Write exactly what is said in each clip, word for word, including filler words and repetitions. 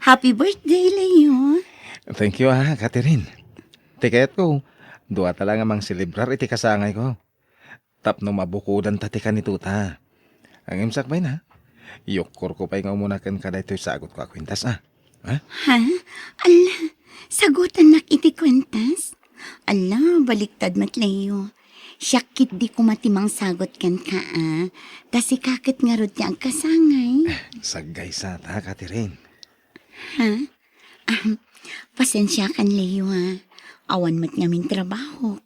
Happy birthday, Leo. Thank you, ah, Catherine. Ti kayatko, duata la nga mangselebrar iti kasangayko. Tapno mabukodanta ti kanitota. Ngem sakbayna, yukkorko pay nga umuna kenka daytoy sagutko a kuentas, ah. Ha? Ha? Alla, sagutannak iti kuentas? Alla, baliktad met, Leo. Siak ketdi koma ti mangsagut kenka, a. Ta sika ket ngarud ti agkasangay. Saggaysata, Catherine. Ha? Ahem. Pasensiakan, Leo, ha. Awan met ngamin trabahok.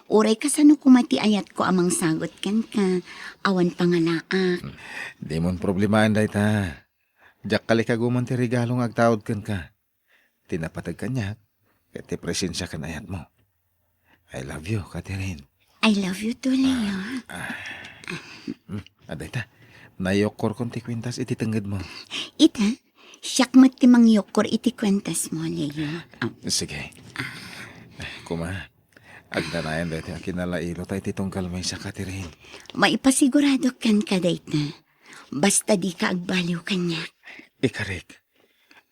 Uray kasano koma ti ayatko a mangsagut kenka, awan pangalaak. Dimon problemaen dayta. Diak kalikaguman ti regalo nga agtaud kenka. Ti napateg kaniak, ket ti presensia ken ayatmo. I love you, Catherine. I love you too, Leo. Ah, ah. Hmm, adda ita. Nayukkorkon ti kuentas iti tengngedmo. Ita, siak met ti mangyukkor iti kuentasmo, Leo. Ah. Sige. Kuma, agdanayan daytoy a kinalailo ta iti tunggal maysa, Catherine. Maipasigurado kenka dayta. Basta dika agbaliw kaniak. Ikarik,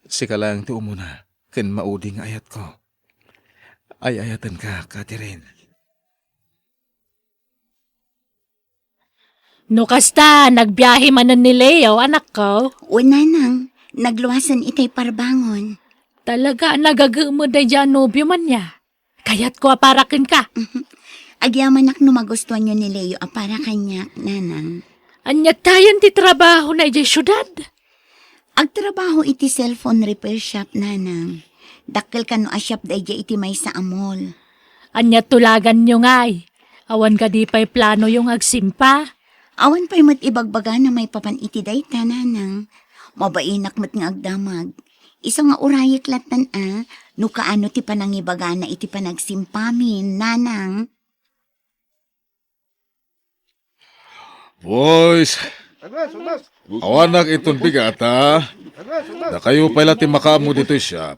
sika laeng ti umuna ken maudi nga ayatko. Ay-ayatenka, Catherine. No kasta, nagbiahe manen ni Leo, anakko? Wen, nanang, nagluasen itay parbangon. Talaga, nagagemed daydiay a nobio man ya. Kayatko a para kenka. Mhm. Agyamanak no magustuanyo ni Leo a para kaniak, nanang. Ania tayen ti trabahona idiay siudad? Agtrabaho iti cellphone repair shop, nanang. Dakkel kano a shop daydiay iti maysa a mall. Ania tulaganyo ngay? Awan kadi pay planoyo nga agsimpa? Awan pay met ibagbagana maipapan iti dayta, nanang. Mabainak met nga agdamag. Isu nga urayek lattan a, no kaano ti panangibagana iti panagsimpamin, nanang. Boys, awanak inton bigat, a. Dakayo pay la ti makaammo ditoy shop.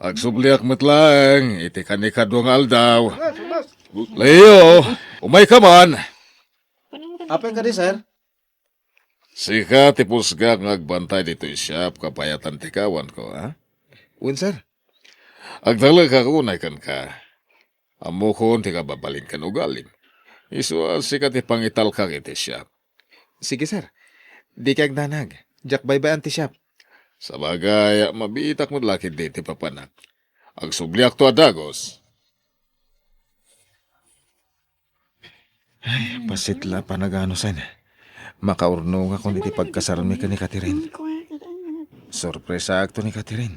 Agsubliak met laeng iti kanikadua nga aldaw. Leo, umayka man. Apay kadi, sir? Sika ti pusgak nga agbantay ditoy shop, kabayatan ti kawanko, a? Wen, sir. Agtalekak unay kenka. Ammokon ti kababalin ken ugalim. Isu a sika ti pangitalkak iti shop. Sige, sir. Dika agdanag. Diak baybay-an ti shop. Sabagay, mabiitak met la ketdi ti papanak. Agsubliakto a dagus. Ay, bassit la a panaganusen. Makaurnongakon iti pagkasarmi ken ni Catherine. Sorpresaakto ni Catherine.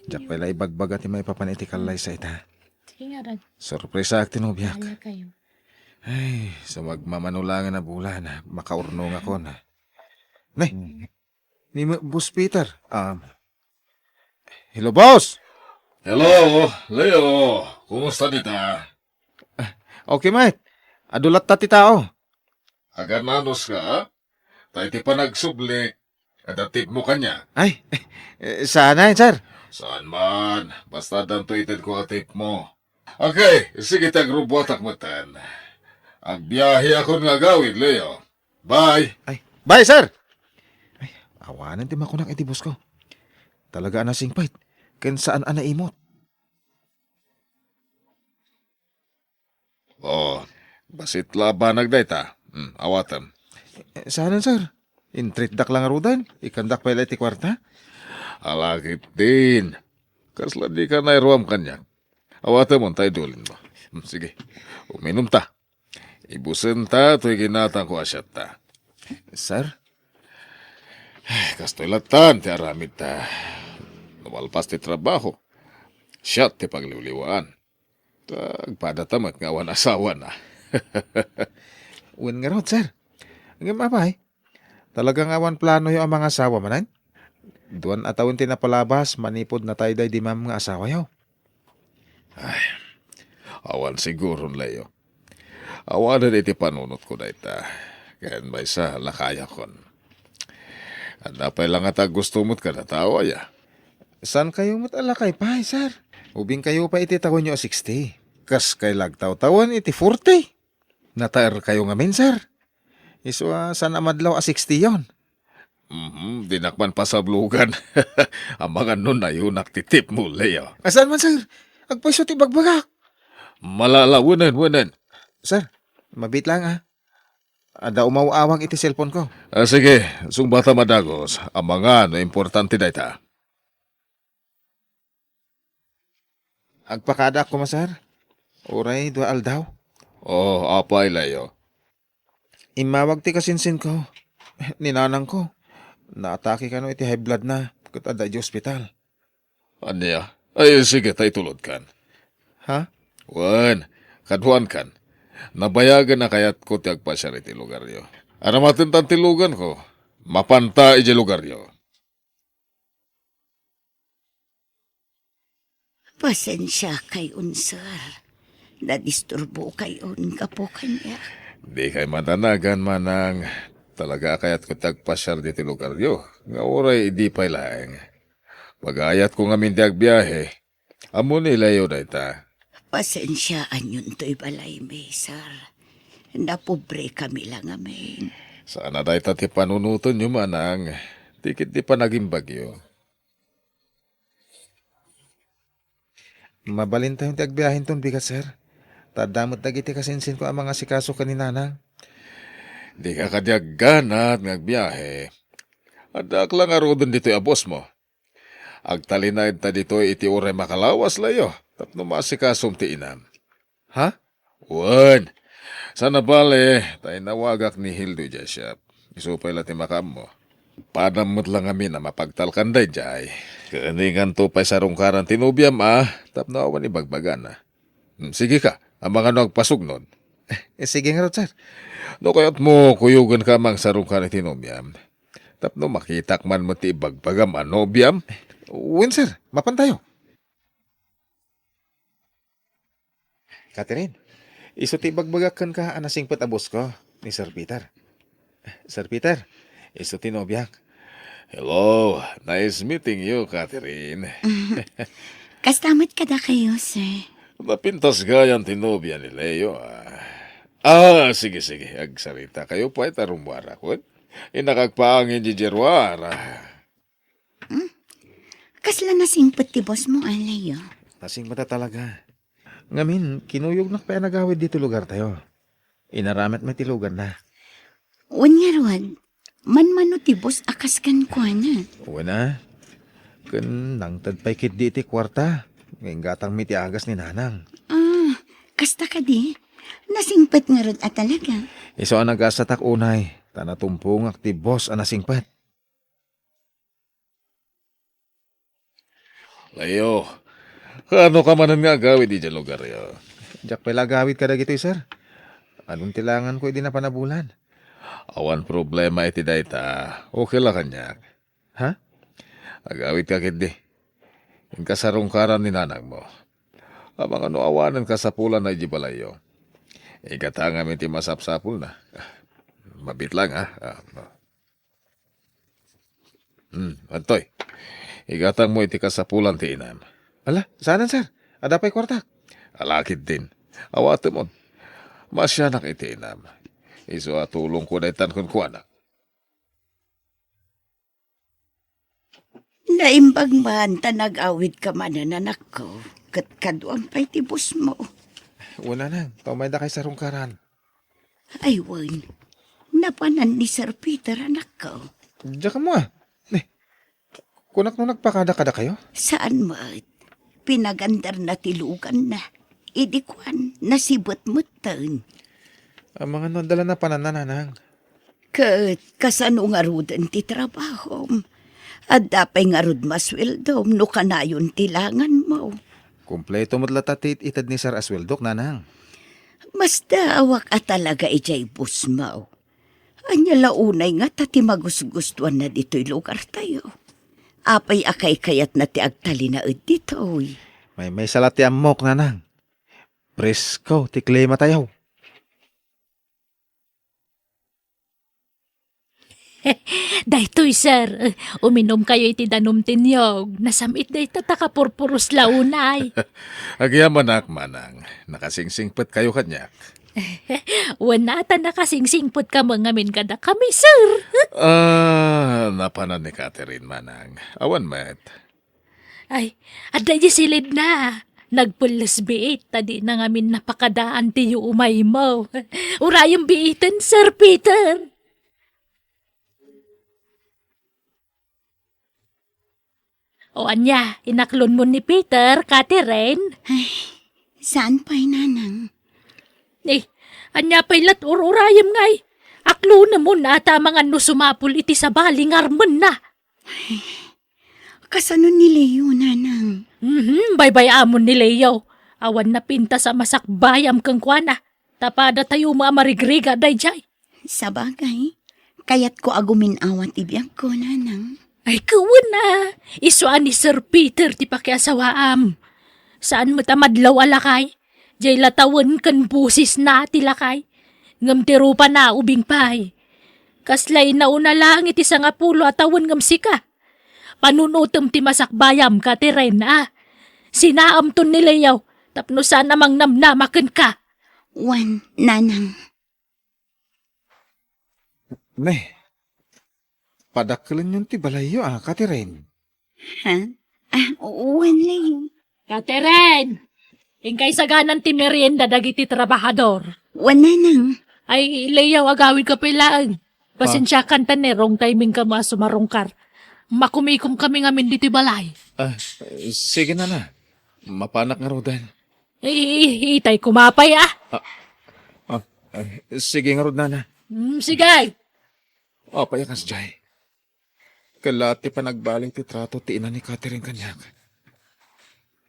Diak pay la ibagbaga ti maipapan iti kallaysa ita. Sorpresaak ti nobiak. Ay, sumagmamano laengen a bulan, makaurnongakon. Nay, ni Boss Peter. Um, hello, boss! Hello, Leo. Kumusta dita? Ah, okay, mate. Adu latta ti tao. Agananuska, a? Ta iti panagsubli, adda tipmo kaniak. Ay, eh, saan, sir? Saan man. Basta addanto itedko a tipmo. Okay, sige ti agrubuatak metten. Agbiaheakon nga agawid, Leo. Bye. Ay, bye, sir! Ay, awanen ti makunak iti boss ko. Talaga a nasingpet, ken saan a naimot. Oh, bassit la a banag dayta. Hmm, awatem. Eh, saan, sir? Intreatdak la ngaruden, ikkandak pay la iti kuarta? Ala ketdin. Kasla dika nairuam kaniak. Awatemon ta idulinmo. Hmm, sige. Uminumta. Ibusenta toy ginatangko a siatta. Sir? Ay, kastoy lattan ti aramidta. No malpas ti trabaho, siat ti pagliwliwaan. Ta agpadata met nga awan asawana. Wen ngarud, sir. Ngem apay, talaga nga awan planoyo a mangasawa manen? Duan a tawen ti napalabas manipud natayda idi maam nga asawayo. Ay, awan siguron, Leo. Awanen iti panunotko dayta, ken maysa, lakayakon. Adda pay la ngata a gusto met kada tao, aya? Saankayo met a lakay pay, sir? Ubingkayo pay iti tawenyo a sixty. Kas kay la agtawtawen iti forty. Nataerkayo ngamin, sir. Isu a saan a madlaw a sixty yon. Mhm, dinak man pasablogan. Amangan no nayunak ti tipmo, Leo. Saan man, sir? Agpayso ti bagbagak. Malalawanen, wanen. Sir, mabit lang, ah. Adda umaw-awag iti cellphone ko. Ah, sige, sungbata madagos. Amangan no importante dayta. Agpakadaak koma, sir. Uray dua aldaw. Oh, apay, Leo? Immawag ti kasinsinko, ni nanangko. Naatake kano iti high blood na, ket adda iti ospital. Ania? Ay, sige, ta itulodkan. Ha? Wen, kaduankan. Nabayagen a kayatko ti agpasiar iti lugaryo. Aramatentan ti luganko. Mapanta iti lugaryo. Pasensiakayon, sir. Nadisturbokayon gapu kaniak. Dikay madanagan, manang. Talaga a kayatko ti agpasiar ditoy lugaryo, nga uray idi pay laeng. Pagayatko ngamin ti agbiahe. Ammo ni Leo dayta. Pasensiaanyonto ibalay mi, sir. Napobrekami la ngamin. Saan a dayta ti panunotenyo, manang. Ti ket ti panagimbagyo. Mabalintayon ti agbiahenton bigat, sir. Ta adda met dagiti kasinsinko a mangasikaso ken ni nanang. Dika kadi agganat nga agbiahe. Addaak la ngaruden ditoy a bossmo. Agtalinaedta ditoy iti uray makalawas, Leo, tapno maasikasom ti inam. Ha? Wen, saan a bale, ta inawagak ni Hildo idiay siak. Isu pay la ti makaammo. Padam met la ngamin a mapagtalkan daydiay. Kaniganto pay sarungkaran ti nobiam a, tapno awan ibagbagana. Hmm, sige ka, amangan no agpasugnod. Eh, sige ngarud, sir. No kayatmo, kuyogenka a mangsarungkar iti nobiam. Tapno makitak man met ti ibagbagam a nobiam. Wen, sir, mapantayo. Catherine, isu ti ibagbagak kenka a nasingpet a bossko ni Sir Peter. Sir Peter, isu ti nobiak. Hello, nice meeting you, Catherine. Kasta met kadakayo, sir. Napintas gayam ti nobia ni Leo, ah. Ah, sige, sige. Agsarita kayo pay ta rummuarak, wen? Innak agpaangin diay ruar, ah. Hmm? Kasla nasingpet ti bossmo, a, Leo? Nasingpet a talaga. Ngamin, kinuyognak pay a nagawid ditoy lugartayo. Inaramidmi ti luganna. Wen ngarud, manmano ti boss a kas kenkuana? Wen a. Ken nangted pay ketdi iti kuarta nga inggatangmi ti agas ni nanang. Ah, kasta kadi? Nasingpet ngarud a talaga? Isu a nagasatak unay, ta natumpongak ti boss a nasingpet. Leo, kaano ka manen nga agawid idiay lugaryo? Diak pay la agawid kadagitoy, sir. Anun ti langanko idi napan a bulan? Awan problema iti dayta. Okay la kaniak. Ha? Agawidka ketdi. Inka sarungkaran ni nanangmo. Amangan no awanen kasapulanna idiay balayyo. Igatangam iti masapsapulna. Mabit lang, ha? Ah, Hmm, adtoy. Igatangmo iti kasapulan ti inam. Ala, saanen, sir? Adda pay kuartak. Ala ketdin. Awatemon. Maasianak iti inam. Isu a tulongko daytan kenkuana. Naimbag man ta nagawidka manen, anakko, ket kaduam pay ti bossmo. Wen, nanang, ta umaydakay sarungkaran. Ay, wen. Napanan ni Sir Peter, anakko. Diak ammo, a. Ni, kunak no nagpakada kadakayo? Saan met. Pinagandarna ti luganna. Idi kuan, nasibet metten. Amangan no adda la napananna, nanang. Ket kasano ngaruden ti trabahom? Adda pay ngarud masueldom no kanayon ti langanmo? Kompleto met latta ti it-ited ni Sir a sueldok, nanang. Masdaawak a talaga idiay bossmo. Ania la unay ngata ti magusgustoanna ditoy lugartayo? Apay a kaykayatna ti agtalinaed ditoy? Maymaysa la ti ammok, nanang. Presko ti klimatayo. Daytoy, sir, uminumkayo iti danum ti niyog. Nasam-it dayta ta kapurpuros la unay. Agyamanak, manang. Nakasingsingpetkayo kaniak. Wen, a, ta nakasingsingpet ka met ngamin kadakami, sir. Ah, napanan ni Catherine, manang. Awan met. Ay, adda idiay silidna. Nagpelles biit, ta dina ngamin napakadaan ti yuumaymo. Urayem biiten, Sir Peter. O ania, inaklonmo ni Peter, Catherine? Ay, saan pay, nanang? Eh, ania pay lat ur-urayem ngay? Aklonem unay a ta amangan no sumapul iti sabali nga armenna. Ay, kasano ni Leo, nanang? Mhm, baybay-amon ni Leo. Awan napintas a masakbayam kenkuana. Ta padatayo met a marigrigat daydiay. Sabagay, kayatko a gumin-awa ti biagko, nanang. Ay, wen a, isu a ni Sir Peter ti pakiasawaam. Saan met a madlaw a lakay? Diay la tawen ken bosesna ti lakay. Ngem ti rupana, ubing pay. Kasla inauna laeng iti sangapulo a tawen ngem sika. Panunotem ti masakbayam, Catherine, a. Sinaamton ni Leo tapno saan a mangnamnama kenka. Wen, nanang. Ne, padakkelenyon ti balayyo, a, Catherine? Ha? Ah, wen, Leo. Catherine! Inkay saganan ti merienda dagiti trabahador. Wen, nanang. Ay, Leo, agawidka pay laeng. Pasensiakan ta ne, wrong timing kami a sumarungkar. Makumikom kami ngamin ditoy balay. Ah, sige, nana. Mapanak ngaruden. I-, i-, itay koma pay, a. Ah, ah, ah, sige ngarud, nana. Mm, sige. Apay a kasdiay? Ket la ti panagbali ti trato ti ina ni Catherine kaniak.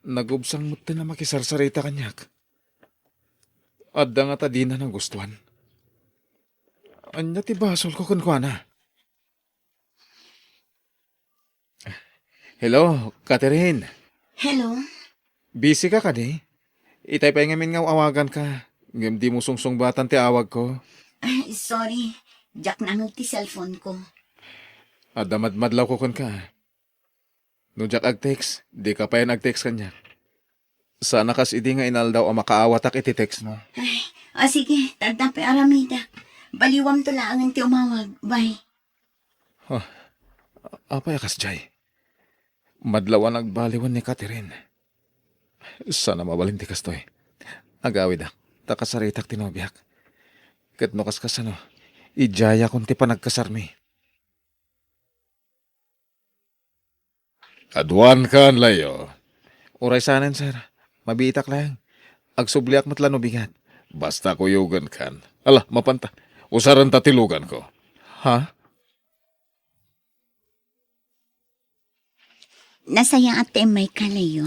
Nagubsang metten a makisarsarita kaniak. Adda ngata dina nagustuan. Ania ti basolko kenkuana? Hello, Catherine. Hello? Busy ka kadi? Itay pay ngamin nga awaganka, ngem dimo sungsungbatan ti awagko. Ay, sorry. Diak naangeg ti cellphone ko. Adda madmadlawko kenka. No diak ag-text, dika pay ag-text kaniak. Saan a kas idi nga inaldaw a makaawatak iti text mo. Ay, ah, sige, ta adda pay aramidak. Baliwamto laengen ti umawag. Bye. Huh, apay a kasdiay? Madlaw a nagbaliwen ni Catherine. Saan a mabalin ti kastoy. Agawidak, ta kasaritak ti nobiak. Ket no kaskasano, idiayakon ti panagkasarmi. Aduan kan, Leo. Uray saanen, sir. Mabiitak laeng. Agsubliak met la no bigat. Basta kuyogen kan. Ala, mapanta. Usaren ta ti lugan ko. Ha? Nasayaat ti immayka, Leo.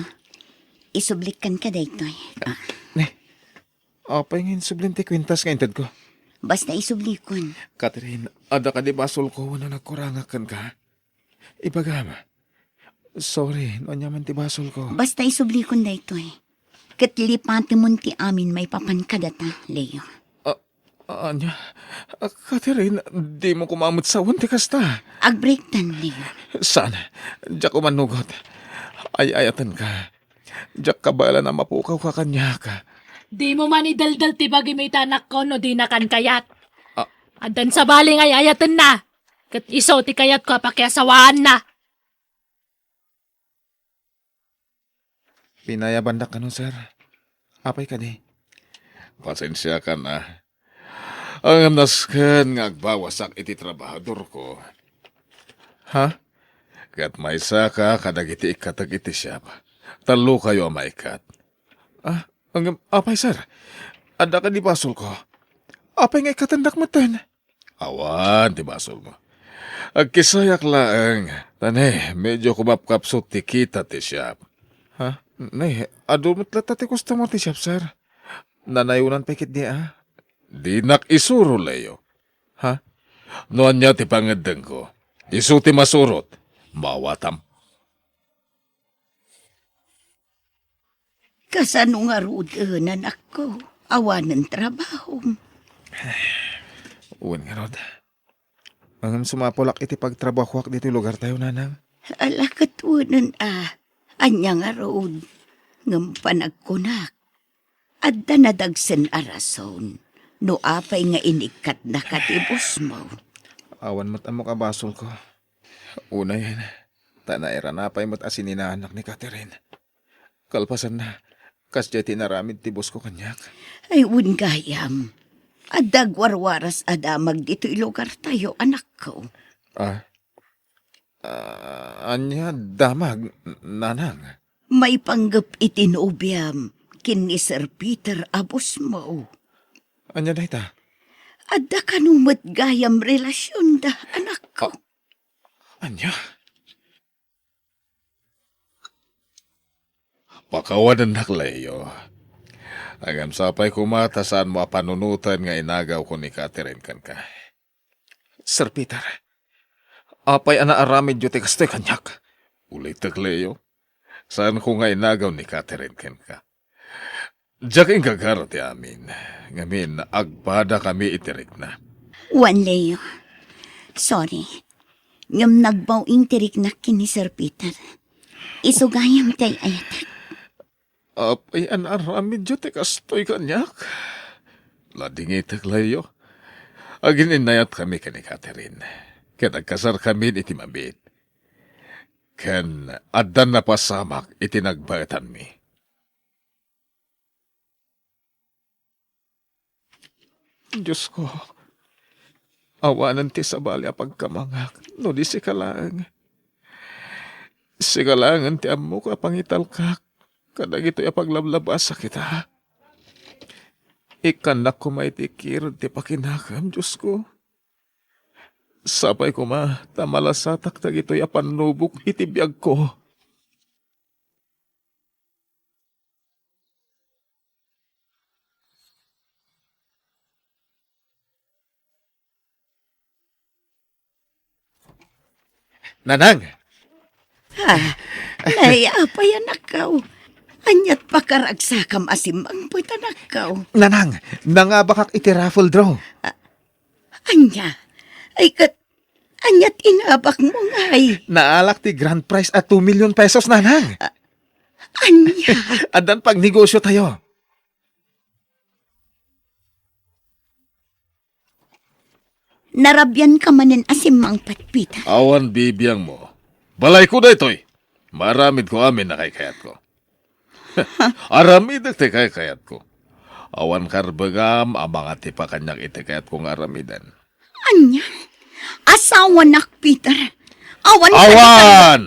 Isublik kenka daytoy. Ah. Ne. Apay nga insublim ti kwintas nga inted ko? Basta isublikon. Catherine, adda kadi basolko wenno nagkurangak kenka? Ibagam. Sorry, no ania man ti basolko. Basta isublikon daytoy. Ket lipatemon ti amin maipapan kadata, Leo. Ah, ania? Ah, Catherine, dimo koma met sawen ti kasta. Agbreaktan, Leo. Saan? Diak umannugot. Ay-ayatenka. Diak kabaelan a mapukawka kaniak. Dimo man ideldet ti bagim ita, anakko, no dinakan kayat. Ah. Addan sabali nga ay-ayatenna. Ket isu ti kayatko a pakiasawaanna. Pinayabandak kano, sir. Apay kadi? Pasensiakan a. Ngem nasken nga agbawasak iti trabahadorko. Ha? Ket maysaka kadagiti ikkateg iti siap. Tallokayo a maikkat. Ah, ngem apay, sir? Adda kadi basolko? Apay nga ikkatendak metten? Awan ti basolmo. Agkisayak laeng, ta ne, medyo kumapkapsut ti kita ti siap. Ha? Ne, adu met latta ti customer ti siap, sir. Nanayonan pay ketdi, a? Dinak isuro, Leo. Ha? No ania ti pangeddengko, isu ti masurot. Maawatam. Kasano ngaruden, anakko? Awanen trabahom. Wen ngarud. Ngem sumapulak iti pagtrabahoak ditoy lugartayo, nanang. Ala ket wenen a, ania ngarud? Ngem panagkunak, adda nadagsen a rason. No apay nga inikkatnaka ti bosmo? Awan met ammok a basolko. Unayen, ta nairana pay met a sininaanak ni Catherine. Kalpasanna, kasdiay ti inaramid ti bosko kaniak. Ay, wen gayam. Adda agwarwaras a damag ditoy lugartayo, anakko. Ah, Ah, ania damag, nanang? Maipanggep iti nobiam ken ni Sir Peter a bosmo. Ania dayta? Adda kano met gayam relasionda, anakko. Ah, ania? Pakawanennak, Leo. Ngem sapay koma ta saanmo a panunoten nga inagawko ni Catherine kenka. Sir Peter, apay a naaramidyo ti kastoy kaniak? Ulitek, Leo, saanko nga inagaw ni Catherine kenka. Diak inggagara ti amin, ngamin agpadakami iti rikna. Wen, Leo. Sorry. Ngem nagbaw-ing ti riknak ken ni Sir Peter. Isu gayam ti ay-ayatek. Apay a naaramidyo ti kastoy kaniak? Ladingitek, Leo. Agin-innayatkami ken ni Catherine, ket agkasarkami iti mabiit. Ken addan napasamak iti nagbaetanmi. Diosko, awanen ti sabali a pagkamangak no di sika laeng. Sika laengen ti ammok a pangitalkak kadagitoy a paglablabasak ita. Ikkannak koma iti kirud ti pakinakem, Diosko. Sapay koma ta malasatak dagitoy a pannubok iti biagko. Nanang! Ah, nay, apay, anakko? Aniat pakaragsakam a simmangpet, anakko? Nanang, nangabakak iti raffle draw. Ah, ania? Ay, ket, aniat inabakmo, ngay? Naalak ti grand prize a two million pesos, nanang. Ah, ania? Addan pagnegosyo tayo. Narabianka manen a simmangpet, Peter. Awan bibiangmo. Balayko daytoy. Maaramidko amin a kaykayatko. Aramidek ti kaykayatko. Awan karbengam a mangatipa kaniak iti kayatko nga aramiden. Ania? Asawanak, Peter. Awan. Awan!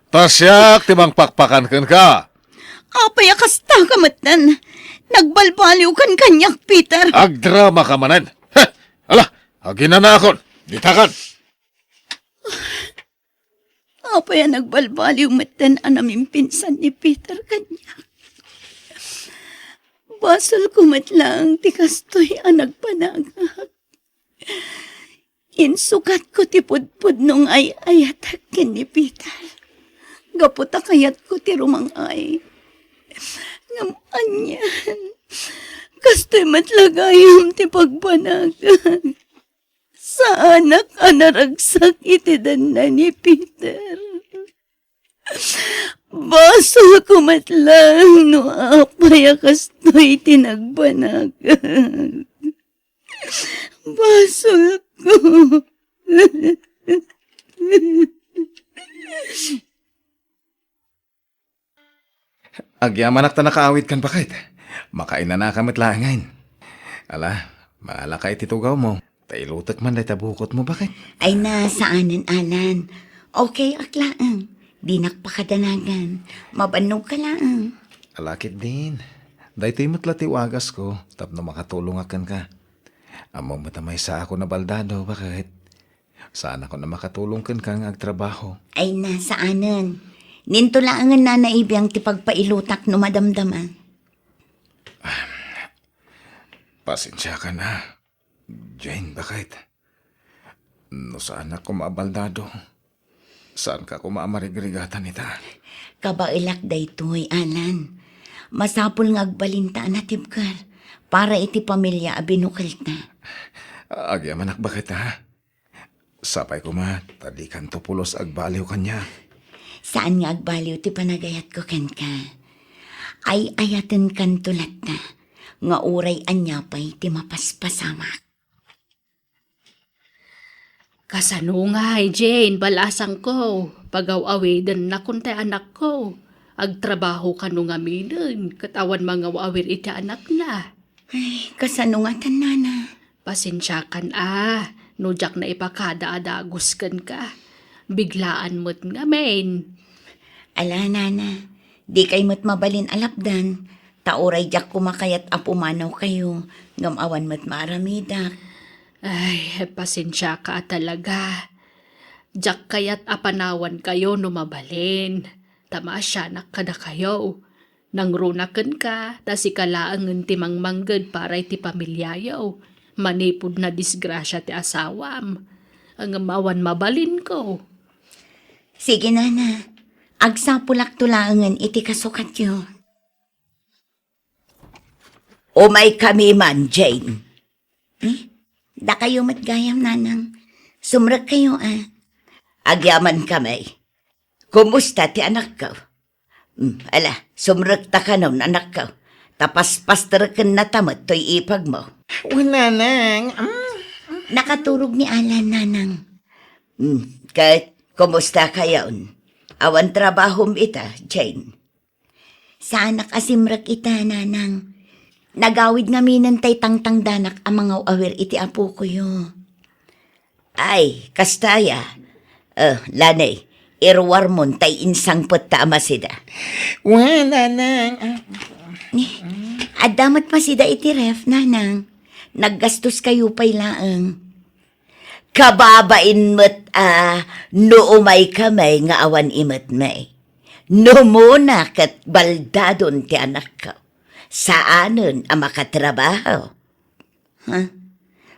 Ta siak ti mangpakpakan kenka. Apay a kasta ka metten? Nagbalbaliwkan kaniak, Peter. Agdramaka manen. Heh! Ala, aginanakon. Ditakan. Apay a nagbalbaliw metten a namimpinsan ni Peter kaniak? Basolko met laeng ti kastoy a nagbanagak. Insukatko ti pudpudno nga ay-ayatek ken ni Peter. Gapu ta kayatko ti rumang-ay. Ngem anian, kastoy met la gayam ti pagbanagak. Saanak a naragsak iti denna ni Peter. Basolko met laeng no apay a kastoy ti nagbanagak. Basolko. Agyamanak ta nakaawidkan, baket. Makainanaka met laengen. Ala, maalaka iti tugawmo. Ta ilutek man dayta bukotmo, baket. Ay na, saanen, Alan. Okay ak laeng. Dinak pakadanagan. Mabannog ka laeng. Ala ketdin. Daytoy met la ti wagasko tapno makatulongak kenka. Ammom met a maysaakon a baldado, baket. Saanakon a makatulong kenka nga agtrabaho. Ay na, saanen. Ninto laengen nana ibiang ti pagpailutak no madamdama. Pasensiakan a, Jane, baket. No saanak koma a baldado, saanka koma a marigrigatan ita. Kabaelak daytoy, Alan. Masapul nga agbalinta a natibker para iti pamilia a binukelta. Agyamanak, baket, ha? Sapay koma ta dikanto pulos agbaliw kaniak. Saan nga agbaliw ti panagayatko kenka. Ay-ayatenkanto latta. nga uray ania pay ti mapaspasamak. Kasano ngay, Jane, balasangko? Pagaw-awidennakon ti anakko. Agtrabaho kano ngaminen, ket awan mangaw-awir iti anakna. Ay, kasano ngatan, Nana? Pasensiakan a, no diak naipakada a dagus kenka. Biglaan met ngamin. Ala, Nana, dikay met mabalin a lapdan, ta uray diak koma kayat a pumanawkayo, ngem awan met maaramidak. Ay, pasensiaka a talaga. Diak kayat a panawankayo no mabalin, ta maasianak kadakayo. Nangruna kenka, ta sika laengen ti mangmangged para iti pamiliayo. Manipud nadisgrasia ti asawam. Ngem awan mabalinko. Sige, Nana. Agsapulakto laengen iti kasukatyo. Umaykami man, Jane. Eh, dakayo met gayam, Nanang. Sumrekkayo, a. Agyamankami. Kumusta ti anakko? Hmm, ala, sumrekta kanon, anakko. Ta paspasterekennata met toy ipagmo. Wen, Nanang. Mm. Nakaturog ni Alan, Nanang. Hmm, ket, kumusta kayon? Awan trabahom ita, Jane? Saanak a simrek ita, Nanang. Nagawid ngaminen tay tangtangdanak a mangaw-awir iti apokoyo. Ay, kasta aya. Eh, Lani, iruarmon tay insangpetta a masida. Wen, Nanang. Ah. Eh, adda met masida iti ref, Nanang. Naggastoskayo pay laeng. Kababain met a no umaykami nga awan imetmi. No umuna ket baldadon ti anakko. Saanen a makatrabaho. Ha?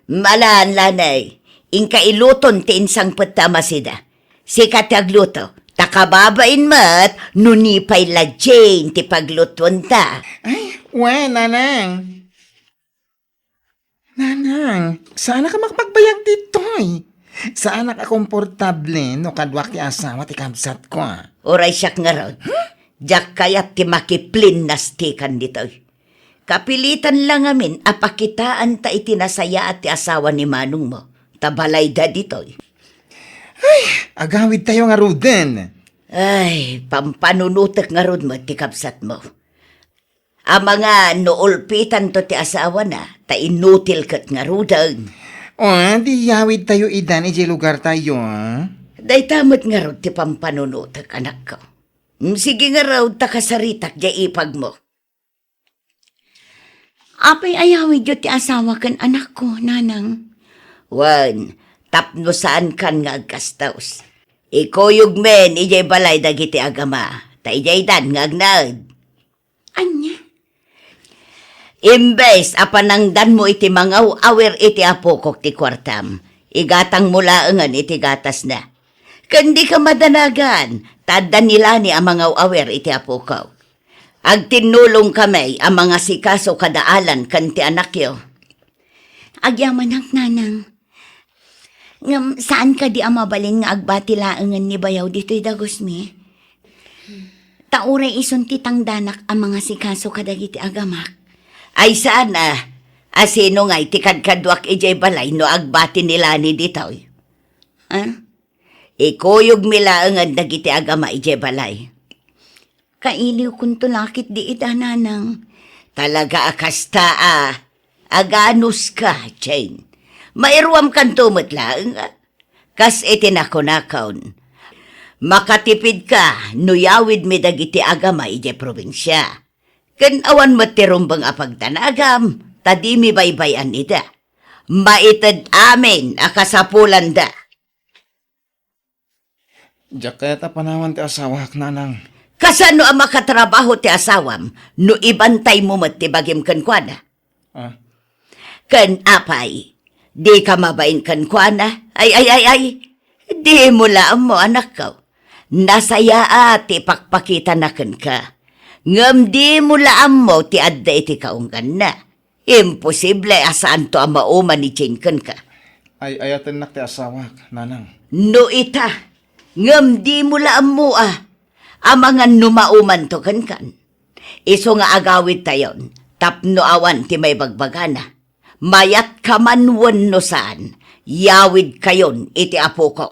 Malan, Lani, inka iluton ti insangpetta a masida. Sika ti agluto, ta kababain met no ni pay la Jane ti paglutuenta. Ay, wen, Nanang. Nanang, saanak a makapagbayag ditoy. Saanak a komportable no kaduak ti asawa ti kabsatko. Uray siak ngarud. Huh? Diak kayat ti makiplinnastikan ditoy. Kapilitan la ngamin a pakitaanta iti nasayaat ti asawa ni manongmo. Ta balayda ditoy. Ay, agawidtayo ngaruden. Ay, pampanunotek ngarud met ti kabsatmo. Amangan no ulpitanto ti asawana, ta inutil ket ngaruden. O, di yawidtayo idan idiay lugartayo, a? Dayta met ngarud ti pampanunotek, anakko. Mm, sige ngarud, ta kasaritak diay ipagmo. Apay a yawidyo ti asawa ken anakko, Nanang? Wen, tapno saankan nga agkastos. Ikuyogmin idiay balay dagiti agama, ta idiaydan nga agnaed. Ania? Imbes a panangdanmo iti mangaw-awir iti apokok ti kuartam, igatangmo laengen iti gatasna. Ken dika madanagan, ta adda ni Lani a mangaw-awir iti apokok. Agtinnulongkami a mangasikaso kada Alan ken ti anakyo. Agyamanak, Nanang. Ngem saan kadi a mabalin nga agbati laengen ni bayaw ditoy dagusmi? Ta uray isun ti tangdanak a mangasikaso kadagiti agamak. Ay saan a, a sino ngay ti kadkaduak idiay balay no agbati ni Lani ditoy? Ha? Ikuyogmi laengen dagiti agama idiay balay. Kailiwkonto la ketdi ida, Nanang. Talaga a kasta a. Aganuska, Jane. Mairuamkanto met laeng, a. Kas iti nakunakon, makatipidka no yawidmi dagiti agama idiay probinsia. Ken awan met ti rumbeng a pagdanagam, ta dimi baybay-an ida. Maited amin a kasapulanda. Diak kayat a panawan ti asawak, Nanang. Kasano a makatrabaho ti asawam no ibantaymo met ti bagim kenkuana? Ah. Ken apay, dika mabain kenkuana? Ay, ay, ay, ay, dimo la ammo, anakko. Nasayaat ti ipakpakitana kenka. Ngem dimo la ammo ti adda iti kaungganna. Imposible a saanto a mauman ni Jane kenka. Ay-ayatennak ti asawak, Nanang. No ita, ngem dimo la ammo a, amangan no maumanto kenkan. Isu nga agawidtayon, Tapno awan ti maibagbagana, mayatka man wenno saan, yawidkayon iti apoko.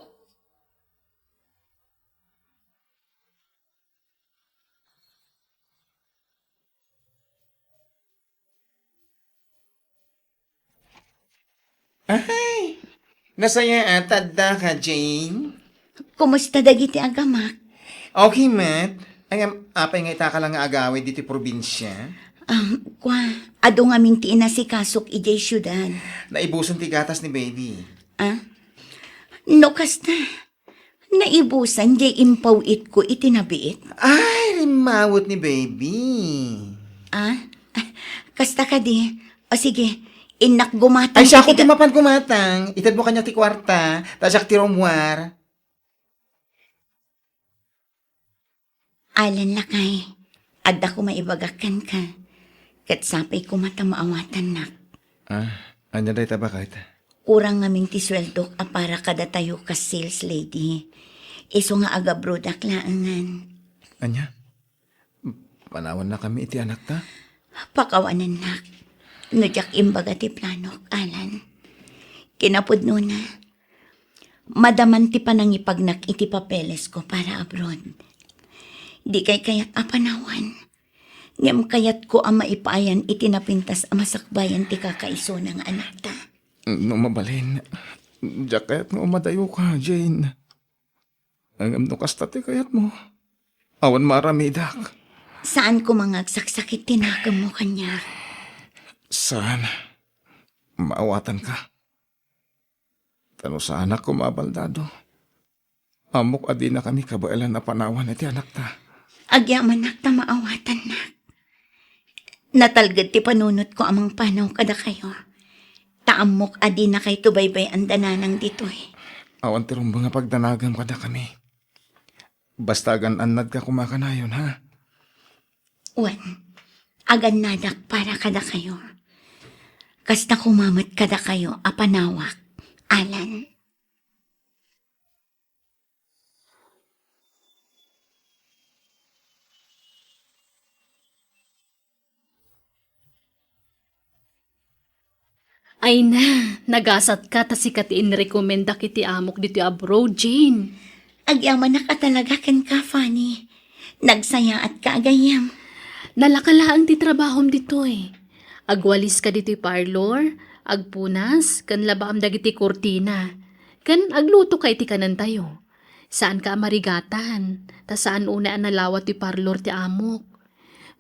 Ay, nasayaat ta addaka, Jane. Kumusta dagiti agamak? Okay met. Ay, am, apay nga itaka lang nga agawid ditoy probinsia? Ah, kwa, adu ngamin ti inasikasok idiay siudad. Naibusan ti gatas ni baby. Ah? No kasta, naibusan diay impaw-itko iti nabiit. Ay, rimmawet ni baby. Ah? Kasta kadi? O sige, innak gumatang. Ay, siya iti ako ga- ti mapan gumatang. Itedmo kaniak ti kuarta, ta siak ti rummuar. Alan, lakay, adda koma ibagak kenka. Ket sapay koma ta maawatannak. Ah, ania dayta, baket? Kurang ngamin ti sueldok a para kadatayo kas sales lady. Isu nga agabroadak laengen. Ania? Panawannakami iti anakta? Pakawanennak. No diak imbaga ti planok, Alan. Kinapudnona, madaman ti panangipagnak iti papelesko para abroad. Dikay kayat a panawan, ngem kayatko a maipaayan iti napintas a masakbayan ti kakaisuna nga anakta. No mabalin, diak kayat nga umadayoka, Jane. Ngem no kasta ti kayatmo, awan maaramidak. Saan koma nga agsaksakit ti nakemmo kaniak. Saan? Maawatanka. Ta no saanak koma a baldado, ammok a dinakami kabaelan a panawan iti anakta. Agyamanak ta maawatannak. Natalged ti panunotko a mangpanaw kadakayo. Ta ammok a dinakayto baybay-an da nanang ditoy. Awan ti rumbeng a pagdanagam kadakami. Basta agan-annadka koma kanayon, ha? Wen, agannadak para kadakayo. Kasta koma met kadakayo a panawak, Alan. Ay na, nagasatka ta sika ti inrekomendak iti amok ditoy abroad, Jane. Agyamanak a talaga kenka, Fanny. Nagsayaatka a gayyem. Nalaka laeng ti trabahom ditoy. Agwaliska ditoy parlor, agpunas, ken labaam dagiti kurtina. Ken aglutoka iti kanentayo. Saanka a marigatan, ta saan unay a nalawa ti parlor ti amok.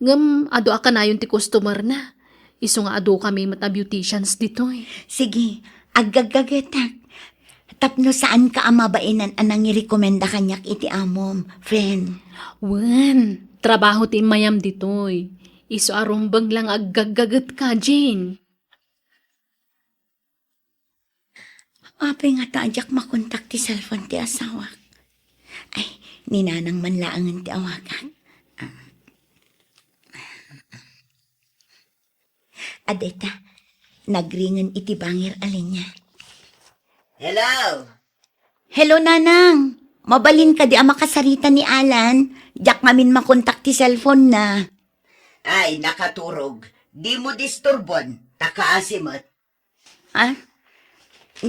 Ngem adu a kanayon ti customer-na. Isu nga adukami met a beauticians ditoy. Sige, aggaggagetak. Tapno saanka a mabainan a nangirekomenda kaniak iti amom, friend. Wen, trabaho ti immayam ditoy. Isu a rumbeng la nga aggaggagetka, Jane. Apay ngata a diak makontak ti cellphone ti asawak? Ay, ni Nanang man laengen ti awagak. Ah. Adda ita, nagringen iti bangir a linia. Hello? Hello, Nanang. Mabalin kadi a makasarita ni Alan? Diak ngamin makontak ti cellphone na. Ay, nakaturog. Dimo disturbon, ta kaasi met. Ah?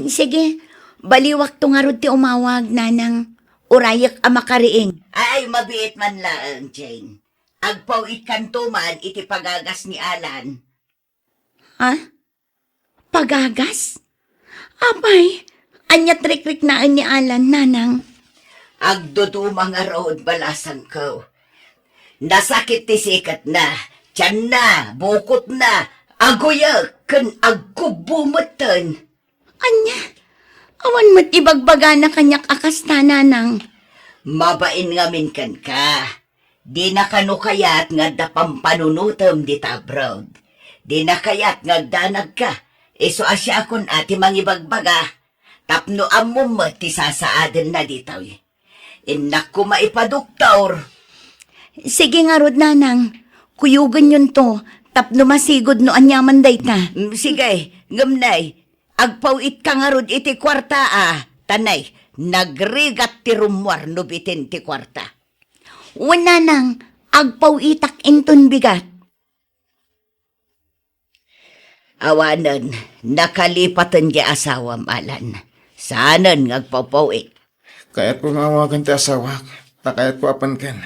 Sige, baliwakto ngarud ti umawag, Nanang. Urayek a makariing. Ay, mabiit man laeng, Jane. Agpaw-itkanto man iti pagagas ni Alan. Ha? Pagagas? Apay, ania ti rikriknaen ni Alan, Nanang? Agduduma ngarud, balasangko. Nasakit ti siketna, tianna, bukotna, aguyek, ken agkubbo metten. Ania? Awan met ibagbagana kaniak a kasta, Nanang. Mabain ngamin kenka. Dina kano kayat nga adda pampanunotem dita abroad. Dina kayat nga agdanagka. Isu a siakon a ti mangibagbaga. Tapno ammom met ti sasaadenna ditoy. Innak koma ipadoktor. Sige ngarud, Nanang. Kuyogenyonto tapno masigud no aniaman dayta. Mm, sige, ngem nay, agpaw-itka ngarud iti kuarta a, ta nay, nagrigat ti rummuar no bitin ti kuarta. Wen, Nanang, agpaw-itak inton bigat. Awanen, nakalipaten ti asawam, Alan. Saanen nga agpawpaw-it. Kayatko nga awagan ti asawak, ta kayatko a penken.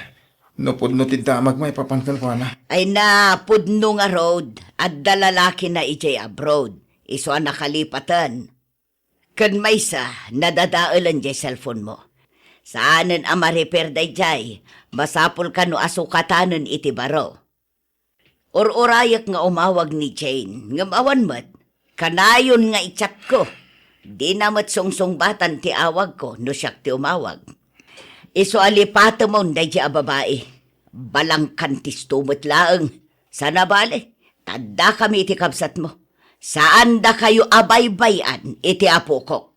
No pudno ti damag maipapan kenkuana. Ay na, pudno ngarud, adda lalakina idiay abroad. Isu a nakalipaten. Ken maysa, nadadaelen diay cellphone mo. Saanen a ma-repair daydiay, masapul kano a sukatanen iti baro. Ur-urayek nga umawag ni Jane, ngem awan met, kanayon nga i-chatko. Dina met sungsungbatan ti awagko no siak ti umawag. Isu a lipatemon daydiay a babai. Balangkantisto met laeng. Sana bale, ta addakami iti kabsatmo. Saandakayo a baybay-an iti apokok.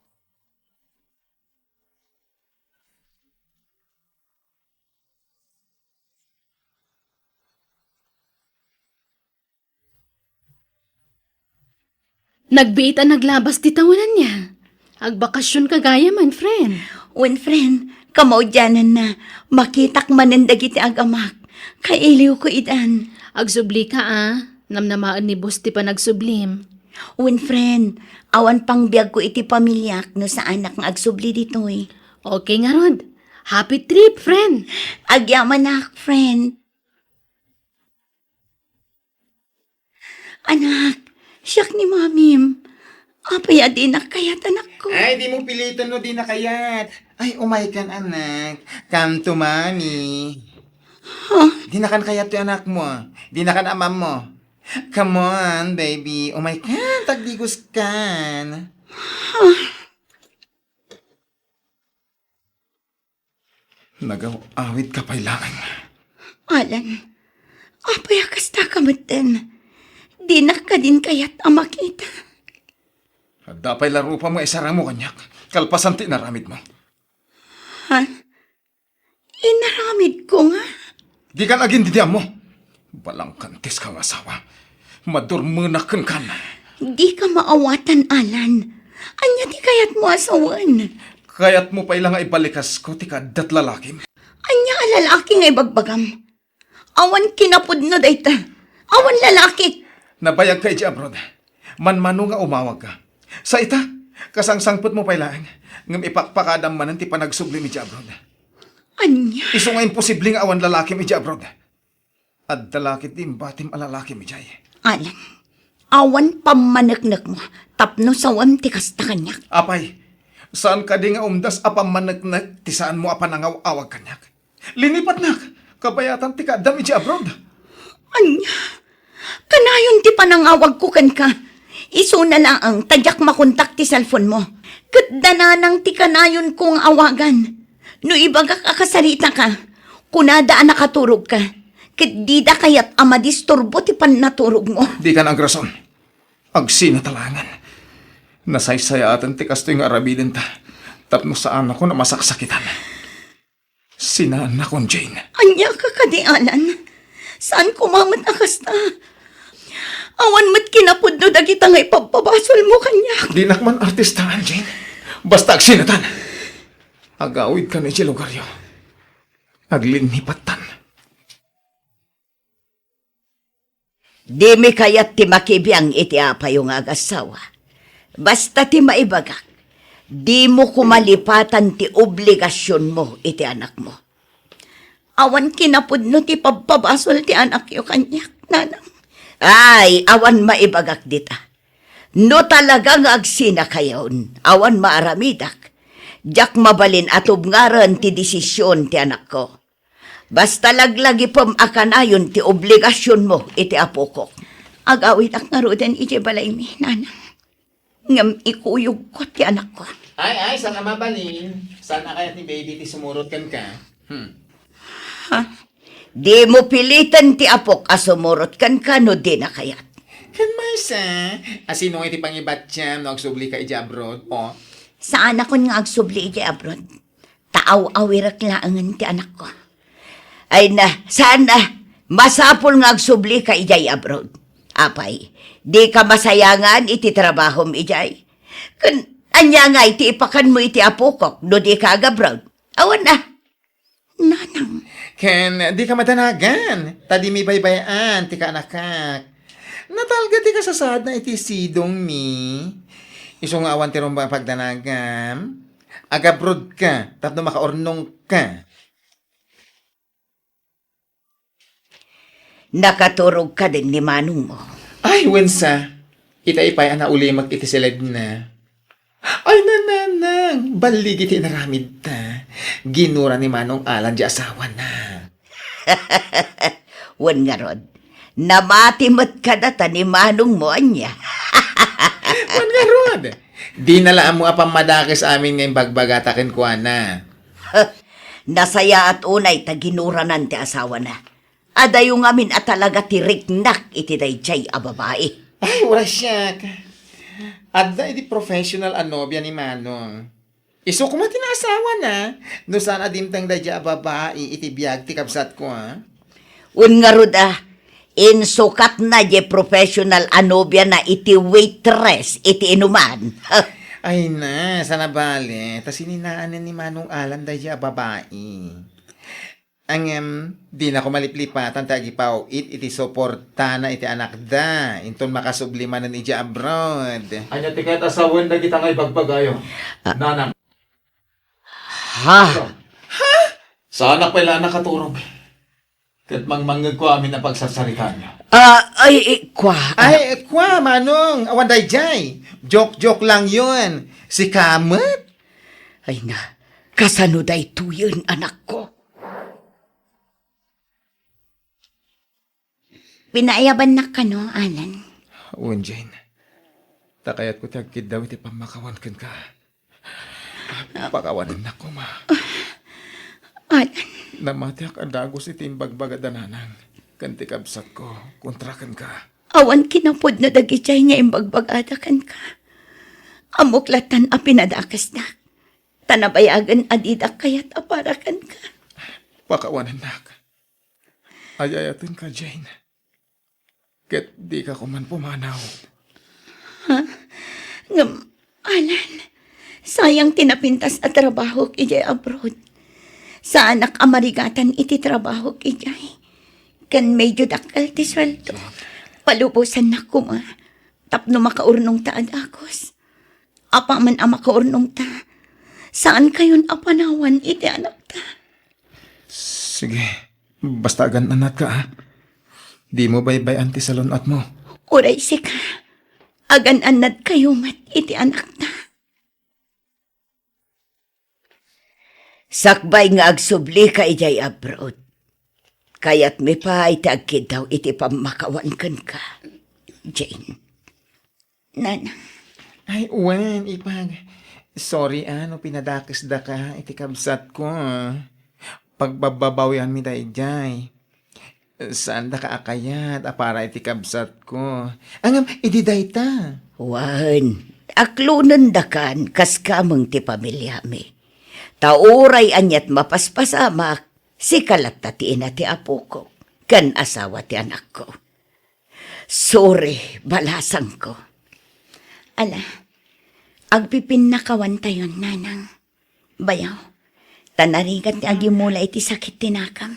Nagbiit a naglabas ti tawenanna. Agbakasion ka gayam, friend. Wen, friend, kamaudiananna, makitak manen dagiti agamak. Kailiwko idan. Agsubli ka, a. Namnamaen ni boss ti panagsublim. Wen, friend, awan pangbiagko iti pamiliak no saanak nga agsubli ditoy. Okay ngarud. Happy trip, friend. Agyamanak, friend. Anak, siak ni mamim. Apay a dinak kayat, anakko? Ay, dimo piliten no dina kayat. Ay, umaykan, anak. Come to mommy. Huh? Dinakan kayat ti anakmo. Dinakan amammo. Come on, baby. Umaykan, tagdigoskan. Huh? Nagaw-awid ka pay laeng. Alan, apay a kasta ka metten? Dinak kadin kayat a makita. Adda pay la rupam nga isarangmo kaniak, kalpasan ti inaramidmo. Ha? Inaramidko nga? Dikan agin didiammo. Balangkantis ka nga asawa. Madurmenak kenkan. Dika maawatan, Alan. Ania ti kayatmo a sawen? Kayatmo pay la nga ibalikasko ti kaaddat lalakim? Ania a lalaki nga ibagbagam? Awan kinapudno dayta. Awan lalaki. Nabayagka idiay abroad. Manmano nga umawagka. Sa ita, kasangsangpetmo pay laeng. Ngem ipakpakadam manen ti panagsublim idiay abroad. Ania? Isu nga imposible nga awan lalakim idiay abroad. Adda la ketdi imbatim a lalakim idiay. Alan, awan pammaneknekmo tapno sawem ti kasta kaniak. Apay, saan kadi nga umdas a pammaneknek ti saanmo a panangaw-awag kaniak? Linipatnak, kabayatan ti kaaddam idiay abroad. Ania? Kanayon ti panangawagko kenka. Isuna laeng ta diak makontak ti cellphone mo. Ket da nanang ti kanayonko nga awagan. No ibagak a kasaritaka, kunada a nakaturogka, ket dida kayat a madisturbo ti pannaturogmo. Dikan agrason. Agsinata laengen. Nasaysayaaten ti kastoy nga aramidenta, tapno saanakon a masaksakitan. Sinaannakon, Jane. Ania ka kadi, Alan? Saan koma met a kasta? Awan met kinapudno dagita nga ipabpabasolmo kaniak. Dinak man artistaan, Jane. Basta agsinatan. Agawidkan idiay lugaryo. Aglinipattan. Dimi kayat ti makibiang iti apayo nga agassawa. Basta ti maibagak, dimo koma lipatan ti obligasionmo iti anakmo. Awan kinapudno ti pabpabasol ti anakyo kaniak, nanang. Ay, awan maibagak dita. No talaga nga agsinakayon, awan maaramidak. Diak mabalin a tubngaren ti desision ti anakko. Basta laglagipem a kanayon ti obligasionmo iti apokok. Agawidak ngaruden idiay balaymi, nanang. Ngem ikuyogko ti anakko. Ay, ay, saan a mabalin? Saan a kayat ni baby ti sumurot kenka? Hmm. Ha? Dimo piliten ti apok a sumurot kenka no dina kayat. Ken maysa, a sino nga iti pangibatiam no agsublika idiay abroad? O. Saanakon nga agsubli idiay abroad. Ta aw-awirek laengen ti anakko. Ay na, saan a, masapul nga agsublika idiay abroad. Apay, dika masayangan iti trabahom idiay? Ken ania ngay ti ipakanmo iti apokok no dika agabroad? Awan a. Nanang. Ken dika madanagan, ta dimi baybay-an ti kaanakak. Natalged ti kasasaadna iti sidongmi. Isu nga awan ti rumbeng a pagdanagam. Agabrodka tapno makaurnongka. Nakaturog kadin ni manongmo? Ay, wen sa. Itay pay a naulimek iti siledna. Ay, nanang, balligi ti inaramidta. Ginura ni Manong Alan ti asawana. Wen ngarud, namati met kadata ni manongmo ania? Wen ngarud, dina la ammo a pammadakes amin nga imbagbagata kenkuana. Nasayaat unay ta ginuranan ti asawana. Adayo ngamin a talaga ti riknak iti daydiay a babai. Ay, uray siak. Adda idi professional a nobia ni Manong. Isu koma ti naasawana, no saan a dimteng daydiay a babai iti biag ti kabsatko, a? Wen ngarud a, insukatna diay professional a nobiana iti waitress iti inuman. Ay na, saan a bale, ta sininaanen ni Manong Alan daydiay a babai. Ngem, dinako maliplipatan ti agipaw-it iti suportana iti anakda, inton makasubli manen idiay abroad. Ania ti kayat a sawen dagita nga ibagbagayo? Ah. Nanang. Ha? Ha? Saanak pay la a nakaturog. Ket mangmangngegko amin a pagsarsaritaanyo. Ah, ay, eh, kua. Ay, kua, Manong. Awan daydiay. Joke-joke lang yun. Sika met? Ay na, kasano daytoyen, anakko? Pinaayabannak kano, Alan? Wen, Jane. Ta kayatko ti agkiddaw iti pammakawan kenka. Pakawanennak koma. Alan. Namatiak a dagus iti imbagbagada nanang ken ti kabsatko kontra kenka. Awan kinapudno dagidiay nga imbagbagada kenka. Ammok latta a pinadakesnak. Ta nabayagen a didak kayat a para kenka. Pakawanennak. Ay-ayatenka, Jane. Ket dika koman pumanaw. Ha? Ngem, Alan, sayang ti napintas a trabahok idiay abroad. Saanak a marigatan iti trabahok idiay. Ken medyo dakkel ti sueldo. Palubosannak koma tapno makaurnongta a dagus. Apaman a makaurnongta, saankayon a panawan iti anakta. Sige, basta agan-annatka, a. Dimo baybay-an ti salun-atmo. Uray sika, agan-annadkayo met iti anakta. Sakbay nga agsublika idiay abroad, kayatmi pay ti agkiddaw iti pammakawan kenka, Jane. Nanang. Ay, wen, ipag. Sorry, a, no pinadakesdaka iti kabsatko, a. Pagbabbabawianmi daydiay. Saandaka a kayat a para iti kabsatko. Ngem, idi dayta. Wen, aklonendakan kas kameng ti pamiliami. Ta uray aniat mapaspasamak, sika latta ti ina ti apoko, ken asawa ti anakko. Sorry, balasangko. Ala, agpipinnakawantayon, nanang. Bayaw, ta narigat ti agimula iti sakit ti nakam.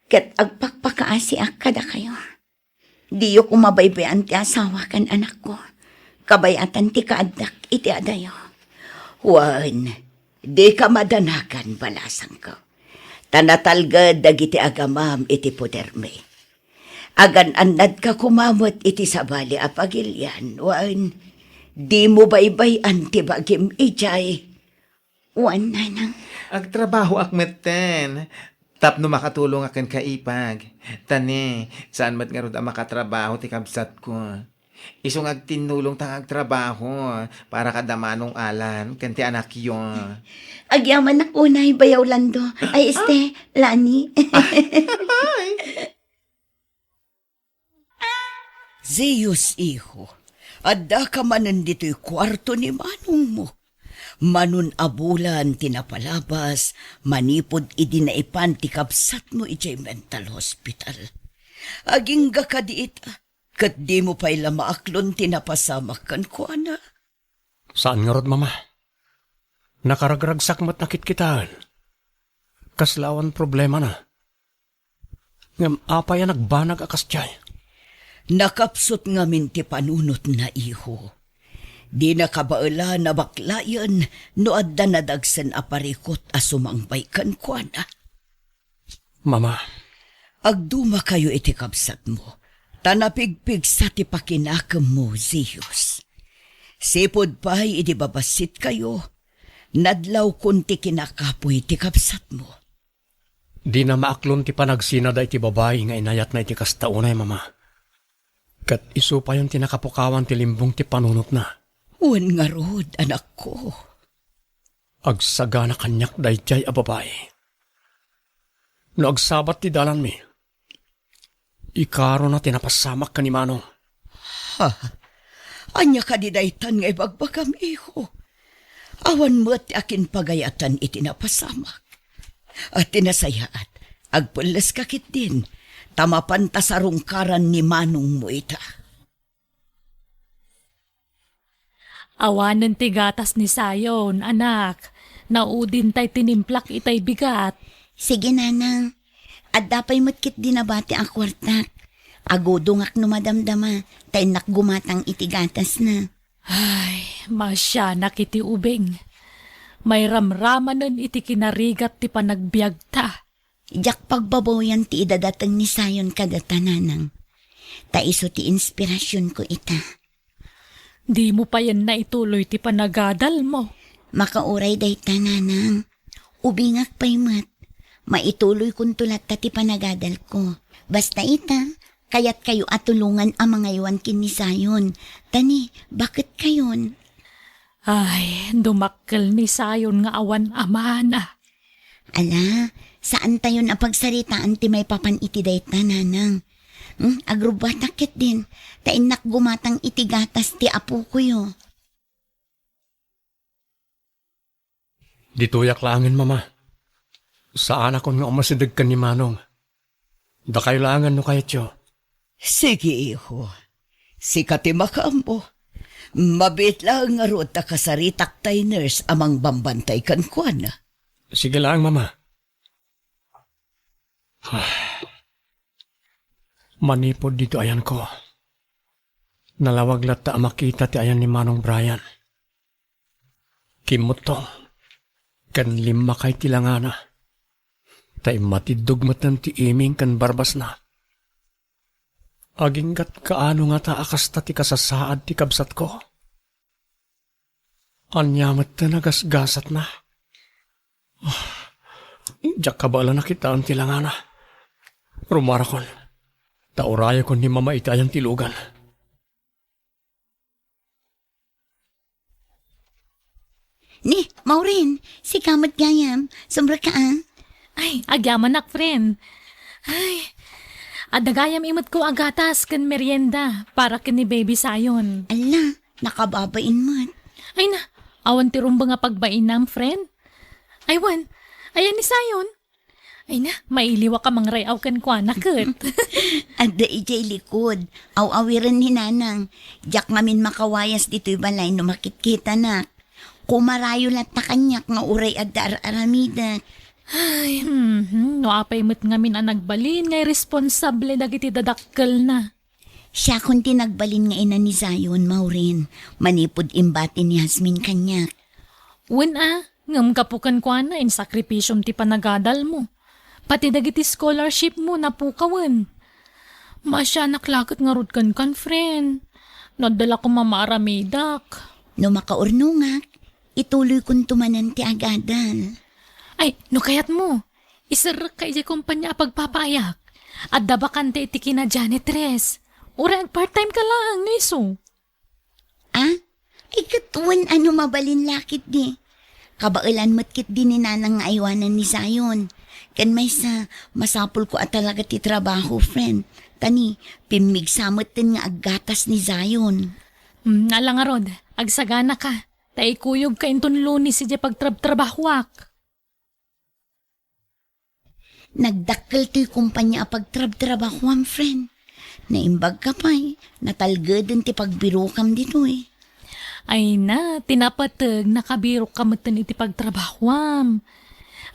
Ket agpakpakaasiak kadakayo. Diyo koma baybay-an ti asawa ken anakko. Kabayatan ti kaaddak iti adayo. Wen, dika madanagan, balasangko. Ta natalged dagiti agamam iti podermi. Agan-annadka koma met iti sabali a pagilian, wen, dimo baybay-an ti bagim idiay. Wen, nanang. Agtrabahoak metten tapno makatulongak kenka, ipag. Ta ne, saan met ngarud a makatrabaho ti kabsatko. Isu nga agtinnulongta nga agtrabaho para kada Manong Alan ken ti anakyo. Agyamanak unay, Bayaw Lando. Ay, este, Lani. Ay. Zeus, iho, addaka manen ditoy kuarto ni manongmo. Manon a bulan ti napalabas manipud idi naipan ti kabsatmo idiay mental hospital. Agingga kadi ita, ket dimo pay la maaklon ti napasamak kenkuana. Saan ngarud, Mama. Nakaragragsak met a kitkitaen. Kasla awan problemana. Ngem apay a nagbanag a kasdiay? Nakapsut ngamin ti panunotna, iho. Dina kabaelan a baklayen no adda nadagsen a parikut a sumangbay kenkuana. Mama. Agdumakayo iti kabsatmo, ta napigpigsa ti pakinakemmo, Zeus. Sipud pay idi babassitkayo, nadlawkon ti kinakapuy ti kabsatmo. Dina maaklon ti panagsina daytoy babai nga inayatna iti kasta unay, Mama. Ket isu payen ti nakapukawan ti limbong ti panunotna. Wen ngarud, anakko. Agsagana kaniak daydiay a babai. No agsabat ti dalanmi, ikarona ti napasamak ken ni Manong. Ha? Ania kadi daytan nga ibagbagam, iho? Awan met ti akinpagayatan iti napasamak. A, ti nasayaat, agpelleska ketdin, ta mapanta sarungkaran ni Manongmo ita. Awanen ti gatas ni Zion, anak. Naudin tay tinimplak itay bigat. Sige, Nanang. Adda pay met ketdi nabati a kuartak. Agudongak no madamdama, ta innak gumatang iti gatasna. Ay, masianak iti ubing. Mairamramanen iti kinarigat ti panagbiagta. Diak pagbabawian ti idadateng ni Zion kadata, Nanang. Ta isu ti inspirasionko ita. Dimo payen naituloy ti panagadalmo. Makauray dayta, Nanang. Ubingak pay met. Maituloykonto latta ti panagadalko. Basta ita, kayatkayo a tulongan a mangaywan ken ni Zion. Ta ni, baketkayon? Ay, dumakkel ni Zion nga awan amana. Ala, saantayon a pagsaritaan ti maipapan iti dayta, Nanang. Hmm, agrubbuatak ketdin, ta innak gumatang iti gatas ti apokoyo. Ditoyak laengen, Mama. Saanakon nga umasideg ken ni Manong. Dakayo laengen no kayatyo. Sige, iho. Sika ti makaammo. Mabiit laeng ngarud ta kasaritak tay nurse a mangbambantay kenkuana. Sige laeng, Mama. Manipud ditoy ayanko, nalawag latta a makita ti ayan ni Manong Brian. Kimmuttong ken limmakay ti langana, ta immatiddog metten ti iming ken barbasna. Aginggat kaano ngata a kasta ti kasasaad ti kabsatko? Ania metten a gasgasatna? Ah, diak kabaelan a kitaen ti langana. Rumarakon, ta urayekon ni Mama iti ayan ti lugan. Ni, Maureen, sika met gayam. Sumrekka, a. Ay, agyamanak, friend. Ay, adda gayam imetko a gatas ken merienda para ken ni Baby Zion. Ala, nakababain met. Ay na, awan ti rumbeng a pagbainam, friend. Ay, wen, ayan ni Zion. Ay na, mailiwak a mangray-aw kenkuana ket. Adda idiay likud. Aw-awiren ni Nanang. Diak ngamin makawayas ditoy balay no makitkitanak. Kumarayo latta kaniak nga uray adda ar-aramidek. Ay, mhm, no apay met ngamin a nagbalin nga irresponsable dagiti dadakkelna. Siakon ti nagbalin nga ina ni Zion, Maureen, manipud imbati ni Jasmine kaniak. Wen a, ngem gapu kenkuana, insakripisyom ti panagadalmo. Pati dagiti scholarshipmo, napukawen. Maasianak la ket ngarud kenkan, friend. No adda la koma maaramidak. No makaurnongak, ituloykonto manen ti agadal. Ay, no kayatmo, iserrekka idiay kompania a pagpapaayak. Adda bakante iti kina janitress. Uray ag-part-time ka laeng, no isu. A? Ay, ket wen a no mabalin la ketdi. Kabaelan met ketdi ni Nanang nga aywanen ni Zion. Ken maysa, masapulko a talaga ti trabaho, friend. Ta ni, pimmigsa metten nga aggatas ni Zion. Mm, ala ngarud, agsaganaka. Ta ikuyogka inton Lunes idiay pagtrabtrabahoak. Nagdakkel toy kompania a pagtrabtrabahoam, friend. Naimbagka pay, natalgeden ti pagbirokam ditoy. Ay na, ti napateg, nakabirokka metten iti pagtrabahoam.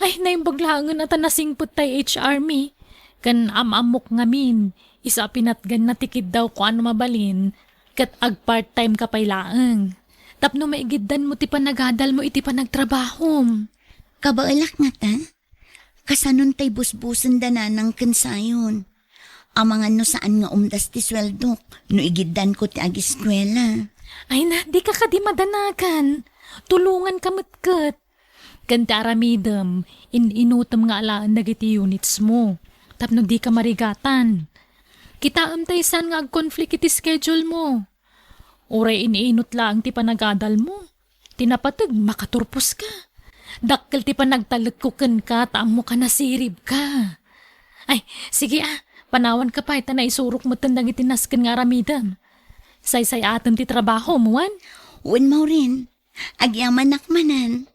Ay, naimbag laengen a ta nasingpet tay H R mi. Ken am-ammok ngamin, isu a pinatganna ti kiddawko a no mabalin, ket ag-part-time ka pay laeng. Tapno maigiddanmo ti panagadalmo iti panagtrabahom. Kabaelak ngata? Kasanon tay busbusenda nanang ken sayon? Amangan no saan nga umdas ti sueldok no igiddanko ti agiskuela. Ay na, dika kadi madanagan. Tulonganka met ket. Ken ti aramidem, in-inutem nga alaen dagiti units mo, tapno dika marigatan. Kitaem tay saan nga ag-conflict iti schedule mo. Uray in-inut laeng ti panagadal mo. Ti napateg, makaturpos ka. Dakkel ti panagtalekko kenka, ta ammo ka nasirib ka. Ay, sige a, panawan ka pay, ta naisurok metten dagiti nasken nga aramidem. Saysay-atem ti trabahom, wen? Wen, Maureen. Agyamanak manen.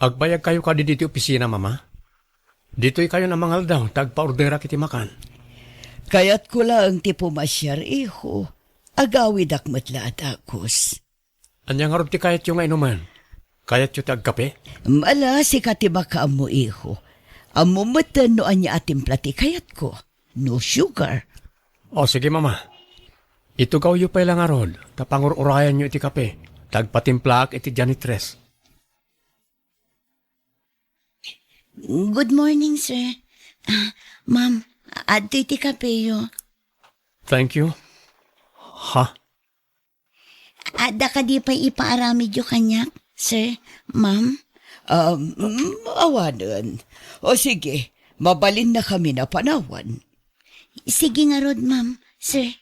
Agbayag kayo kadi diti opisina, Mama? Ditoy kayo a mangaldaw, ta agpaorderak iti makan. Kayatko laeng ti pumasiar, iho. Agawidak met la a dagus. Ania ngarud ti kayatyo nga inumen? Kayatyo ti agkape? Ala, sika ti makaammo, iho. Ammo metten no ania a timpla ti kayatko. No sugar. O, sige, Mama. Itugawyo pay la ngarud, ta pangur-urayanyo iti kape, ta agpatimplaak iti janitress. Good morning, sir. Ah, ma'am, adtoy ti kapeyo. Thank you. Ha? Adda kadi pay ipaaramidyo kaniak, sir, ma'am? Um, mm, awanen. O sige, mabalinna kami a panawan. Sige ngarud, ma'am, sir.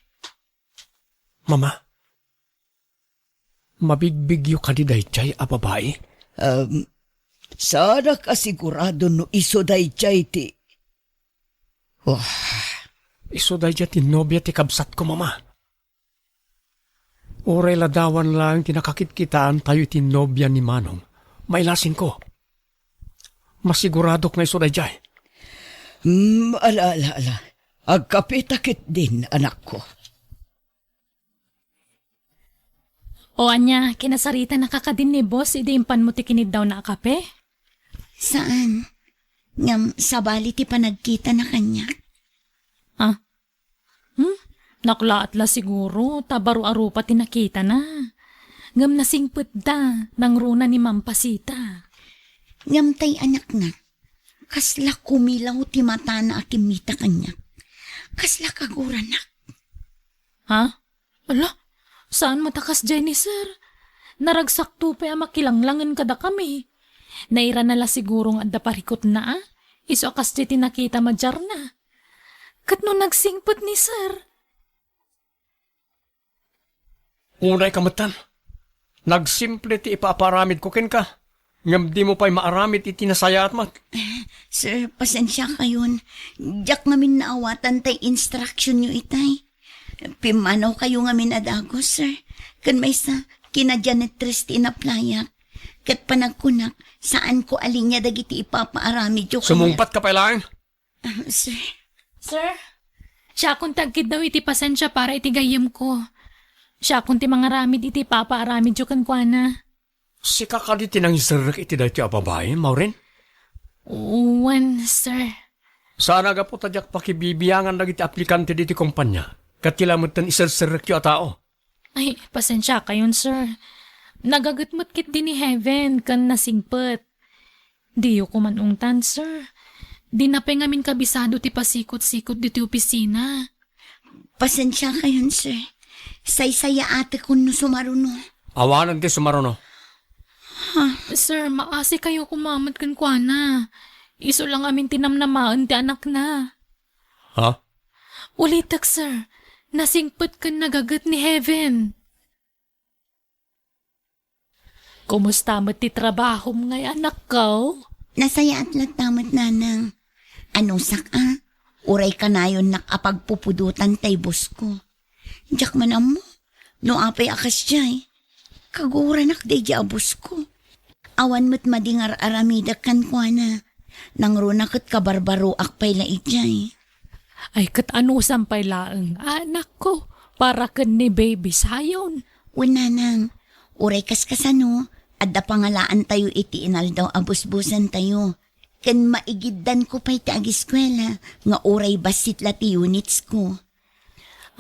Mama, mabigbigyo kadi daydiay a babai? Um, saanak a sigurado no isu daydiay ti... Oh. Isu daydiay ti nobia ti kabsatko, Mama. Uray ladawan laeng ti nakakitkitaantayo iti nobia ni Manong, mailasingko. Masiguradok nga isu daydiay. Hmm, ala, ala, ala. Agkapeta ketdin, anakko. O ania, kinasaritanaka kadin ni boss idi impanmo ti kiniddawna a kape? Saan. Ngem sabali ti panagkitana kaniak. Ah? Hmm? Naklaat la siguro, ta baro a rupa ti nakitana. Ngem nasingpetda, nangruna ni Ma'am Pasita. Ngem tay anakna, kasla kumilaw ti matana a kimmita kaniak. Kasla kaguranak. Ha? Ala, saan met a kasdiay ni Sir? Naragsakto pay a makilanglangen kadakami. Nairana la siguro nga adda parikutna, a? Isu a kasdiay ti nakita madiarna. Ket no nagsingpet ni Sir? Unayka metten. Nagsimple ti ipaaparamidko kenka, ngem dimo pay maaramid iti nasayaat met. Eh, sir, pasensiakayon. Diak ngamin naawatan tay instructionyo itay. Pimmanawkayo ngamin a dagus, sir. Ken maysa, kina-janitress ti inaplayak. Ket panagkunak, saanko a linia dagiti ipapaaramidyo kaniak. Sumungpatka pay laeng. Ah, sir. Sir, siakon ti agkiddaw iti pasensia para iti gayyemko. Siakon ti mangaramid iti ipapaaramidyo kenkuana. Sika kadi ti nangiserrek iti daytoy a babai, Maureen? Wen, sir. Saan a gapu ta diak pakibibiangan dagiti aplikante diti kompania, ket ti lametten iserserrekyo a tao. Ay, pasensiakayon, sir. Nagaget met ketdi ni Heaven ken nasingpet. Diyo koma ungtan, sir. Dina pay ngamin kabisado ti pasikot-sikot ditoy opisina. Pasensiakayon, sir. Saysayaatekon no sumaruno. Awanen ti sumaruno. Ha? Sir, maasikayo koma met kenkuana. Isu la ngamin ti namnamaen ti anakna. Ha? Ulitek, sir. Nasingpet ken nagaget ni Heaven. Kumusta met ti trabahom ngay, anakko? Nasayaat latta met, nanang. Anusak a, uray kanayonnak a pagpupudotan tay boss ko. Diak man ammo no apay a kasdiay. Kaguranak daydiay a boss ko. Awan met madi nga ar-aramidek kenkuana. Nangruna ket kabarbaroak pay la idiay. Ay, ket anusam pay laeng, anakko, para ken ni Baby Zion. Wen, nanang, uray kaskasano, adda pangalaantayo iti inaldaw a busbusantayo. ken maigiddanko pay ti agiskuela nga uray bassit la ti unitsko.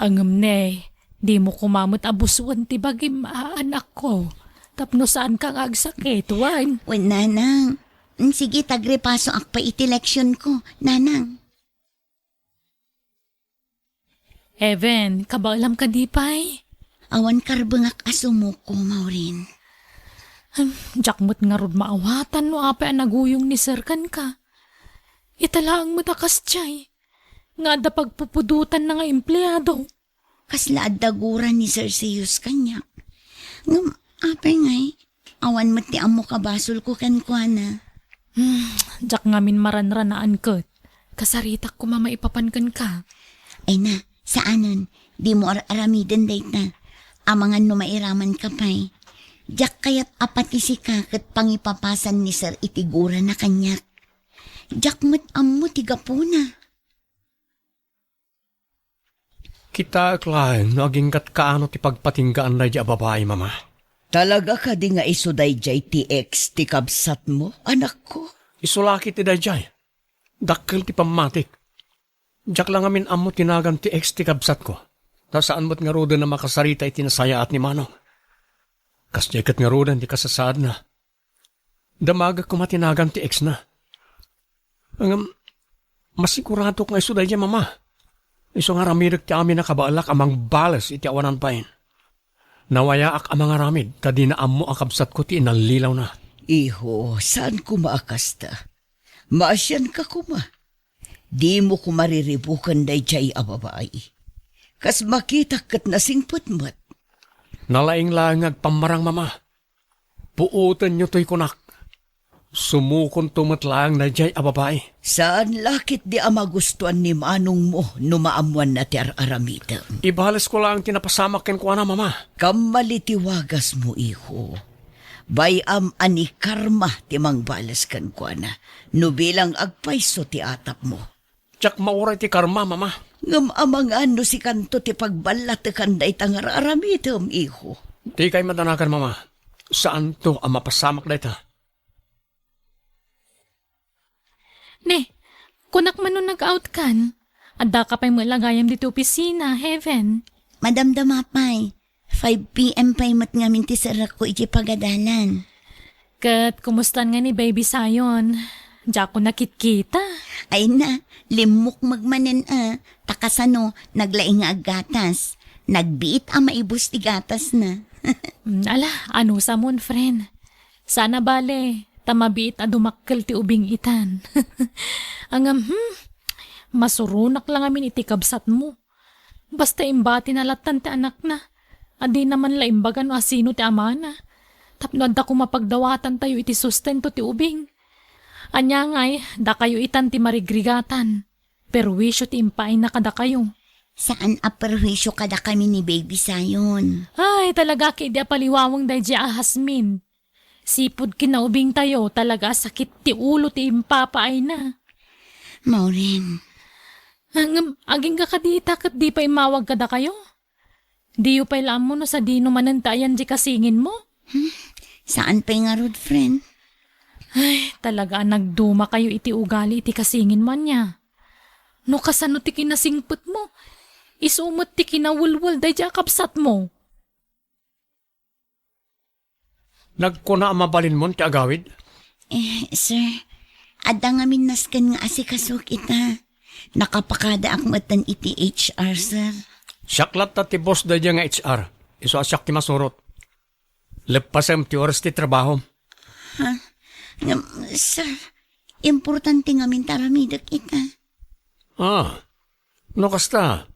Ngem ne, dimo koma met a busuen ti bagim, a, anakko, tapno saanka nga agsakit, wen? Wen, nanang. Mm, sige, tagrepasoak pay iti leksionko, nanang. Even, kabaelam kadi pay? Awan karbengak a sumuko, Maureen. Hmm, diak met ngarud maawatan no apay a naguyong ni Sir kenka. Ita laeng met a kasdiay nga adda pagpupudotanna nga empleado. Kasla adda gura ni Sir Zeus kaniak. Ngem, apay ngay, awan met ti ammo kabasolko kenkuana. Hmm, diak ngamin maranranaan ket. Kasaritak koma maipapan kenka. Ay na, saanen, dimo ar-aramiden dayta. Amangan no mairamanka pay. Diak kayat a pati sika ket pangipapasan ni Sir iti gurana kaniak. Diak met ammo ti gapuna. Kitaek laeng no agingga't kaano ti pagpatinggaan daydi a babai, Mama. Talaga kadi nga isu daydiay ti ex ti kabsatmo, anakko? Isu la ketdi daydiay. Dakkel ti pammatik. Diak la ngamin ammo ti nagan ti ex ti kabsatko. Ta saan met ngaruden a makasarita iti nasayaat ni Manong. Kasdiay ket ngaruden ti kasasaadna. Damagek koma ti nagan ti ex-na. Ngem, masiguradok nga isu daydiay, Mama. Isu nga aramidek ti amin a kabaelak a mangbales iti awanan pay. Nawayaak a mangaramid ta dina ammo a kabsatko ti inallilawna. Iho, saan koma a kasta? Maasianka koma. Dimo koma riribuken daydiay a babai. Kas makitak ket nasingpet met. Nalaing laeng nga agpammarang, Mama. Puotenyo toy kunak. Sumukonto met laeng daydiay a babai. Saan la ketdi a magustuan ni manongmo no maammoanna ti ar-aramidem. Ibalesko laeng ti napasamak kenkuana, Mama. Kammali ti wagasmo, iho. Bay-am a ni karma ti mangbales kenkuana no bilang agpayso ti atapmo. Diak mauray ti karma, Mama. Ngem amangan no sikanto ti pagballatekan dayta nga ar-aramidem, iho. Dikay madanagan, Mama. Saanto a mapasamak dayta. Ne, kunak man no nag-out kan? Addaka pay met la gayam ditoy opisina, Heaven. Madamdama pay. Five P M pay met ngamin ti serrekko idiay pagadalan. Ket kumusta ngay ni Baby Zion? Diakon nakitkita. Ay na, limmukmeg manen a, ta kasano, naglaing nga aggatas. Nagbiit a maibus ti gatasna. Mm, ala, anusamon, friend. Saan a bale, ta mabiit a dumakkel ti ubing itan. Ngem, hmm, masuronak la ngamin iti kabsatmo. Basta imbatina lattan ti anakna, a dina man la imbaga no asino ti amana, tapno adda koma pagdawatantayo iti sustento ti ubing. Ania ngay, dakayo itan ti marigrigatan. Perwisio ti impaayna kadakayo. Saan a perwisio kadakami ni Baby Zion. Ay, talaga ketdi a paliwaweng daydiay a Jasmine. Sipud kinaubingtayo, talaga a sakit ti ulo ti impapaayna. Maureen. Ah, ngem, agingga kadi ita ket di pay immawag kadakayo? Diyo pay la ammo no sadino manen ti ayan di kasinginmo? Hmm, saan pay ngarud, friend? Ay, talaga a nagdumakayo iti ugali iti kasinginmo ania. No kasano ti kinasingpetmo, isu met ti kinawelwel daydiay a kabsatmo. Nagkuna a mabalinmon ti agawid? Eh, sir, adda ngamin nasken nga asikasok ita. Nakapakadaak metten iti H R, sir. Siak latta ti boss daydiay nga H R. Isu a siak ti masurot. Leppasem ti oras ti trabahom. Ha? Ngem, sir, importante ngamin ti aramidek ita. Ah, no kasta,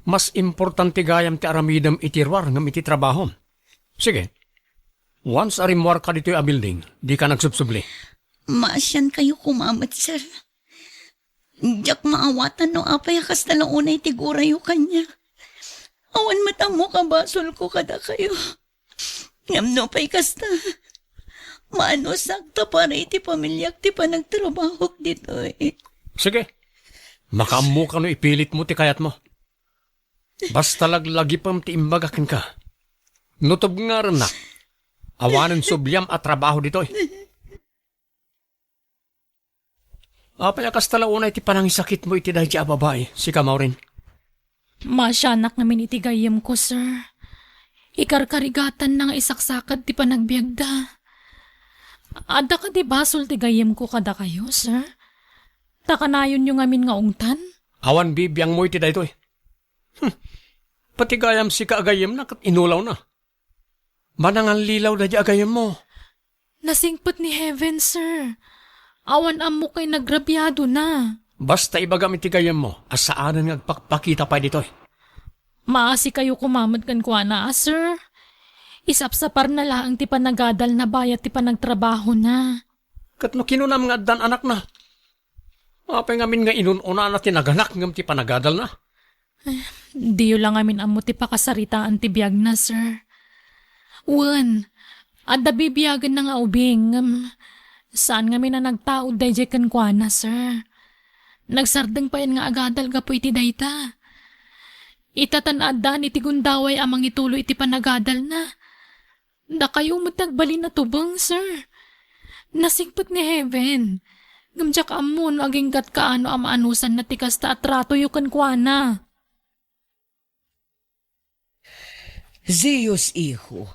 mas importante gayam ti aramidem iti ruar ngem iti trabahom. Sige. Once a rimmuarka ditoy a building, dika nagsubsubli. Maasiankayo koma met, sir. Diak maawatan no apay a kasta la unay ti gurayo kaniak. Awan met ammo kabasolko kadakayo. Ngem no pay kasta, maanusakta para iti pamiliak ti panagtrabahok ditoy. Sige. Makaammoka no ipilitmo ti kayatmo. Basta laglagipem ti imbaga kenka. No tubngarennak, awanen subliam a trabaho ditoy. Apay a kasta la unay ti panangisakitmo iti daydi a babai, sika, Maureen? Maasianak ngamin iti gayyemko, sir. Ikarkarigatanna nga isaksakad ti panagbiagda. Adda kadi basol ti gayyemko kadakayo, sir? Ta kanayonyo ngamin nga ungtan? Awan bibiangmo iti daytoy. Hmm. Pati gayam sika a gayyemna ket inulawna. Manangallilaw daydi a gayyemmo. Nasingpet ni Heaven, sir. Awan ammok nga inagrabiadona. Basta ibagam iti gayyemmo a saanen nga agpakpakita pay ditoy. Maasikayo koma met kenkuana, a, sir. Isapsaparna laeng ti panagadalna bayat ti panagtrabahona. Ket no kinunam nga addan anakna, apay ngamin nga inun-unana ti naganak ngem ti panagadalna? Diyo la ngamin ammo ti pakasaritaan ti biagna, sir. Wen, adda bibiagenna nga ubing, ngem saan ngamin a nagtaud daydiay kenkuana, sir. Nagsardeng payen nga agadal gapu iti dayta. Ita tan addaan iti gundaway a mangituloy iti panagadalna. Dakayo met ti agbalin a tubeng, sir. Nasingpet ni Heaven. Ngem diak ammo no aginggatka ano a maanusanna ti kasta a tratoyo kenkuana. Zeus, iho,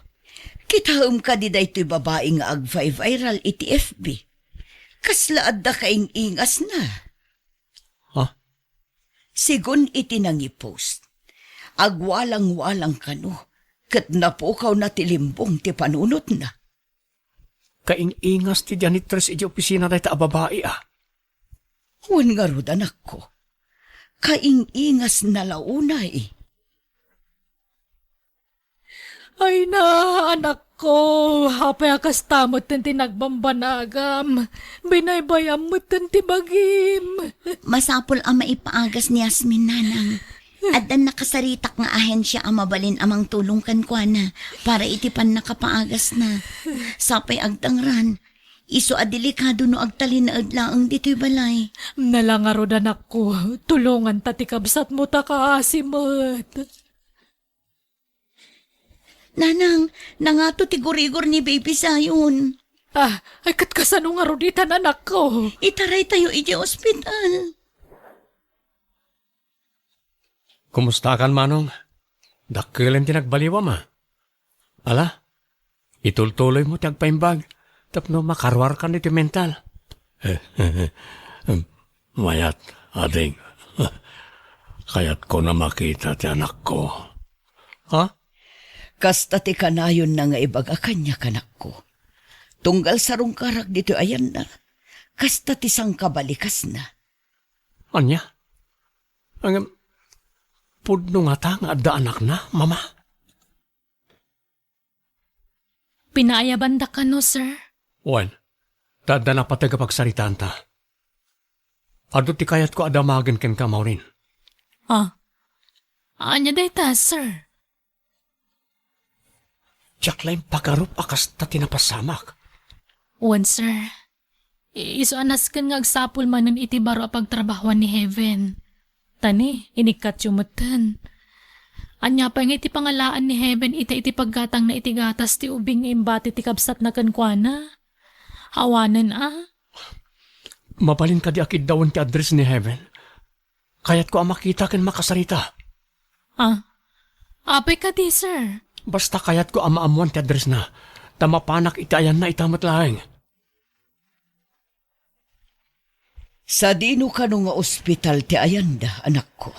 kitaem kadi daytoy babai nga agviral iti F B? Kasla adda kaing-ingasna. Ha? Sigun iti nangipost, agwalangwalang kano, ket napukawna ti limbong ti panunotna. Kaing-ingas ti janitress iti opisina dayta a babai, a. Wen ngarud, anakko. Kaing-ingasna la unay. Ay na, anakko, apay a kasta metten ti nagbambanagam? Binaybayam metten ti bagim. Masapul a maipaagas ni Yasmin, nanang. Addan nakasaritak nga ahensia a mabalin a mangtulong kenkuana para iti pannakapaagasna. Sapay agtangran, isu a delikado no agtalinaed laeng ditoy balay. Nala ngarud, anakko, tulonganta ti kabsatmo ta kaasi met. Nanang, nangato ti gurigor ni Baby Zion. Ah, ay, ket kasano ngarud itan, anakko? Itaraytayo idiay ospital. Kumustakan, Manong? Dakkelen ti nagbaliwam, a. Ala, itultuloymo ti agpaimbag tapno makaruarkan iti mental. Mayat, ading. Kayatko a makita ti anakko. Ha? Kasta ti kanayonna nga ibaga kaniak, anakko. Tunggal sarungkarak ditoy ayanna, kasta ti sangkabalikasna. Ania? Ngem, pudno ngata nga adda anakna, Mama? Pinaayabandak kano, sir? Wen, ta adda napateg a pagsaritaanta. Adu ti kayatko a damagen kenka, Maureen. Ah. Ania dayta, sir? Diak la impagarup a kasta ti napasamak. Wen, sir. Isu a nasken nga agsapul manen iti baro a pagtrabahoan ni Heaven. Ta ni, inikkatyo metten. Ania pay nga iti pangalaan ni Heaven ita iti paggatangna iti gatas ti ubing nga imbati ti kabsatna kenkuana? Awanen a? Mabalin kadi a kiddawen ti address ni Heaven? Kayatko a makita ken makasarita. Ah, apay kadi, sir? Basta kayatko a maammoan ti addressna, ta mapanak iti ayanna ita met laeng. Sadino kano nga ospital ti ayanda, anakko?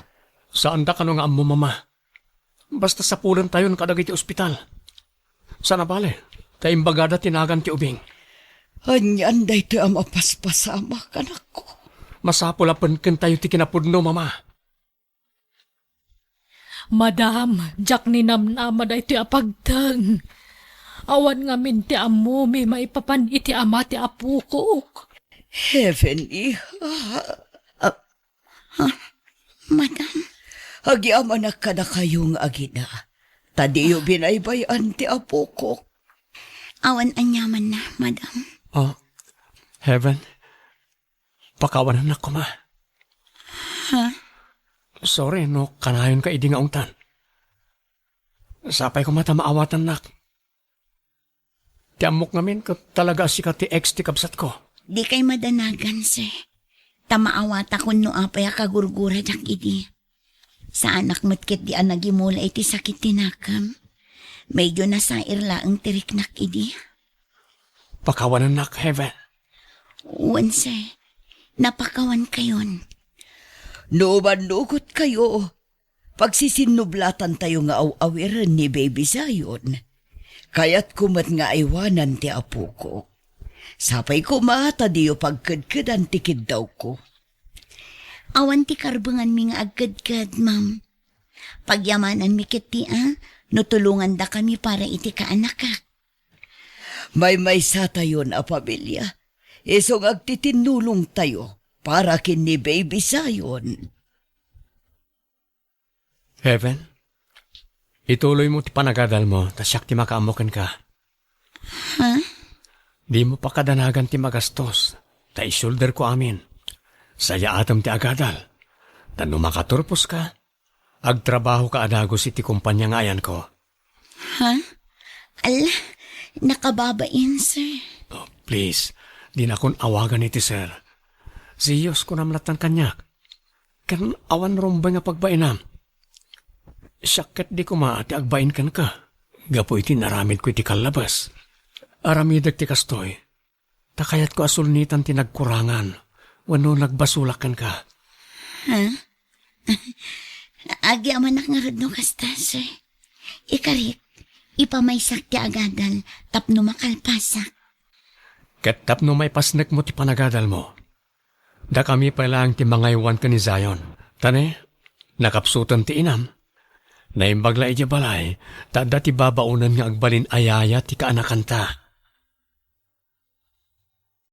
Saanda kano nga ammo, Mama. Basta sapulentayon kadagiti ospital. Saan a bale, ta imbagada ti nagan ti ubing. Anian daytoy a mapaspasamak, anakko? Masapul a penkentayo ti kinapudno, Mama. Madam, diak ninamnama daytoy a pagteng. Awan ngamin ti ammomi maipapan iti ama ti apokok. Heaven, iha. Ah, ha? Madam? Agyamanak kadakayo nga agina, ta diyo binaybay-an ti apokok. Awan aniamanna, madam. Oh, Heaven, pakawanennak koma. Ha? Sorry no kanayonka idi nga ungtan. Sapay koma ta maawatannak. Ti ammok ngamin ket talaga a sika ti ex ti kabsatko. Dikay madanagan, sir. Ta maawatakon no apay a kagurguradak idi. Saanak met ketdi a nagimula iti sakit ti nakem. Medyo nasair laeng ti riknak idi. Pakawanennak, Heaven. Wen, sir. Napakawankayon. No mannugotkayo, pagsisinnublatan tayo nga aw-awiren ni Baby Zion. Kayatko met nga aywanan ti apoko. Sapay koma ta diyo pagkedkedan ti kiddawko. Awan ti karbenganmi nga agkedked, ma'am. Pagyamananmi ketdi a no tulongandakami para iti kaanakak. Maymaysatayon a pamilya, isu nga agtitinnulongtayo para ken ni Baby Zion. Heaven, ituloy mo ti panagadal mo, ta siak ti makaammo kenka. Ha? Di mo pakadanagan ti magastos, ta isulder ko amin. Sayaatem ti agadal, ta no makaturpos ka, agtrabaho ka a dagus iti kumpanya nga ayanko. Ha? Ala, nakababain, sir. Oh, please, dinakon awagan iti sir. Si Diyos kunam lattan kaniak. Ken awan rumbeng nga pagbainam. Siak ketdi koma ti agbain kenka, gapu iti naramidko iti kallabas. Aramidek ti kastoy, ta kayatko a sulnitan ti nagkurangan wenno nagbasolak kenka. Ha? Agyamanak ngarud no kasta, sir. Ikarik, ipamaysak ti agadal tapno makalpasak. Ket tapno maipasnekmo ti panagadalmo, dakami pay laeng ti mangaywan ken ni Zion. Ta ne, nakapsuten ti inam. Naimbag la idiay balay, ta adda ti babaonen nga agbalin a yaya ti kaanakanta.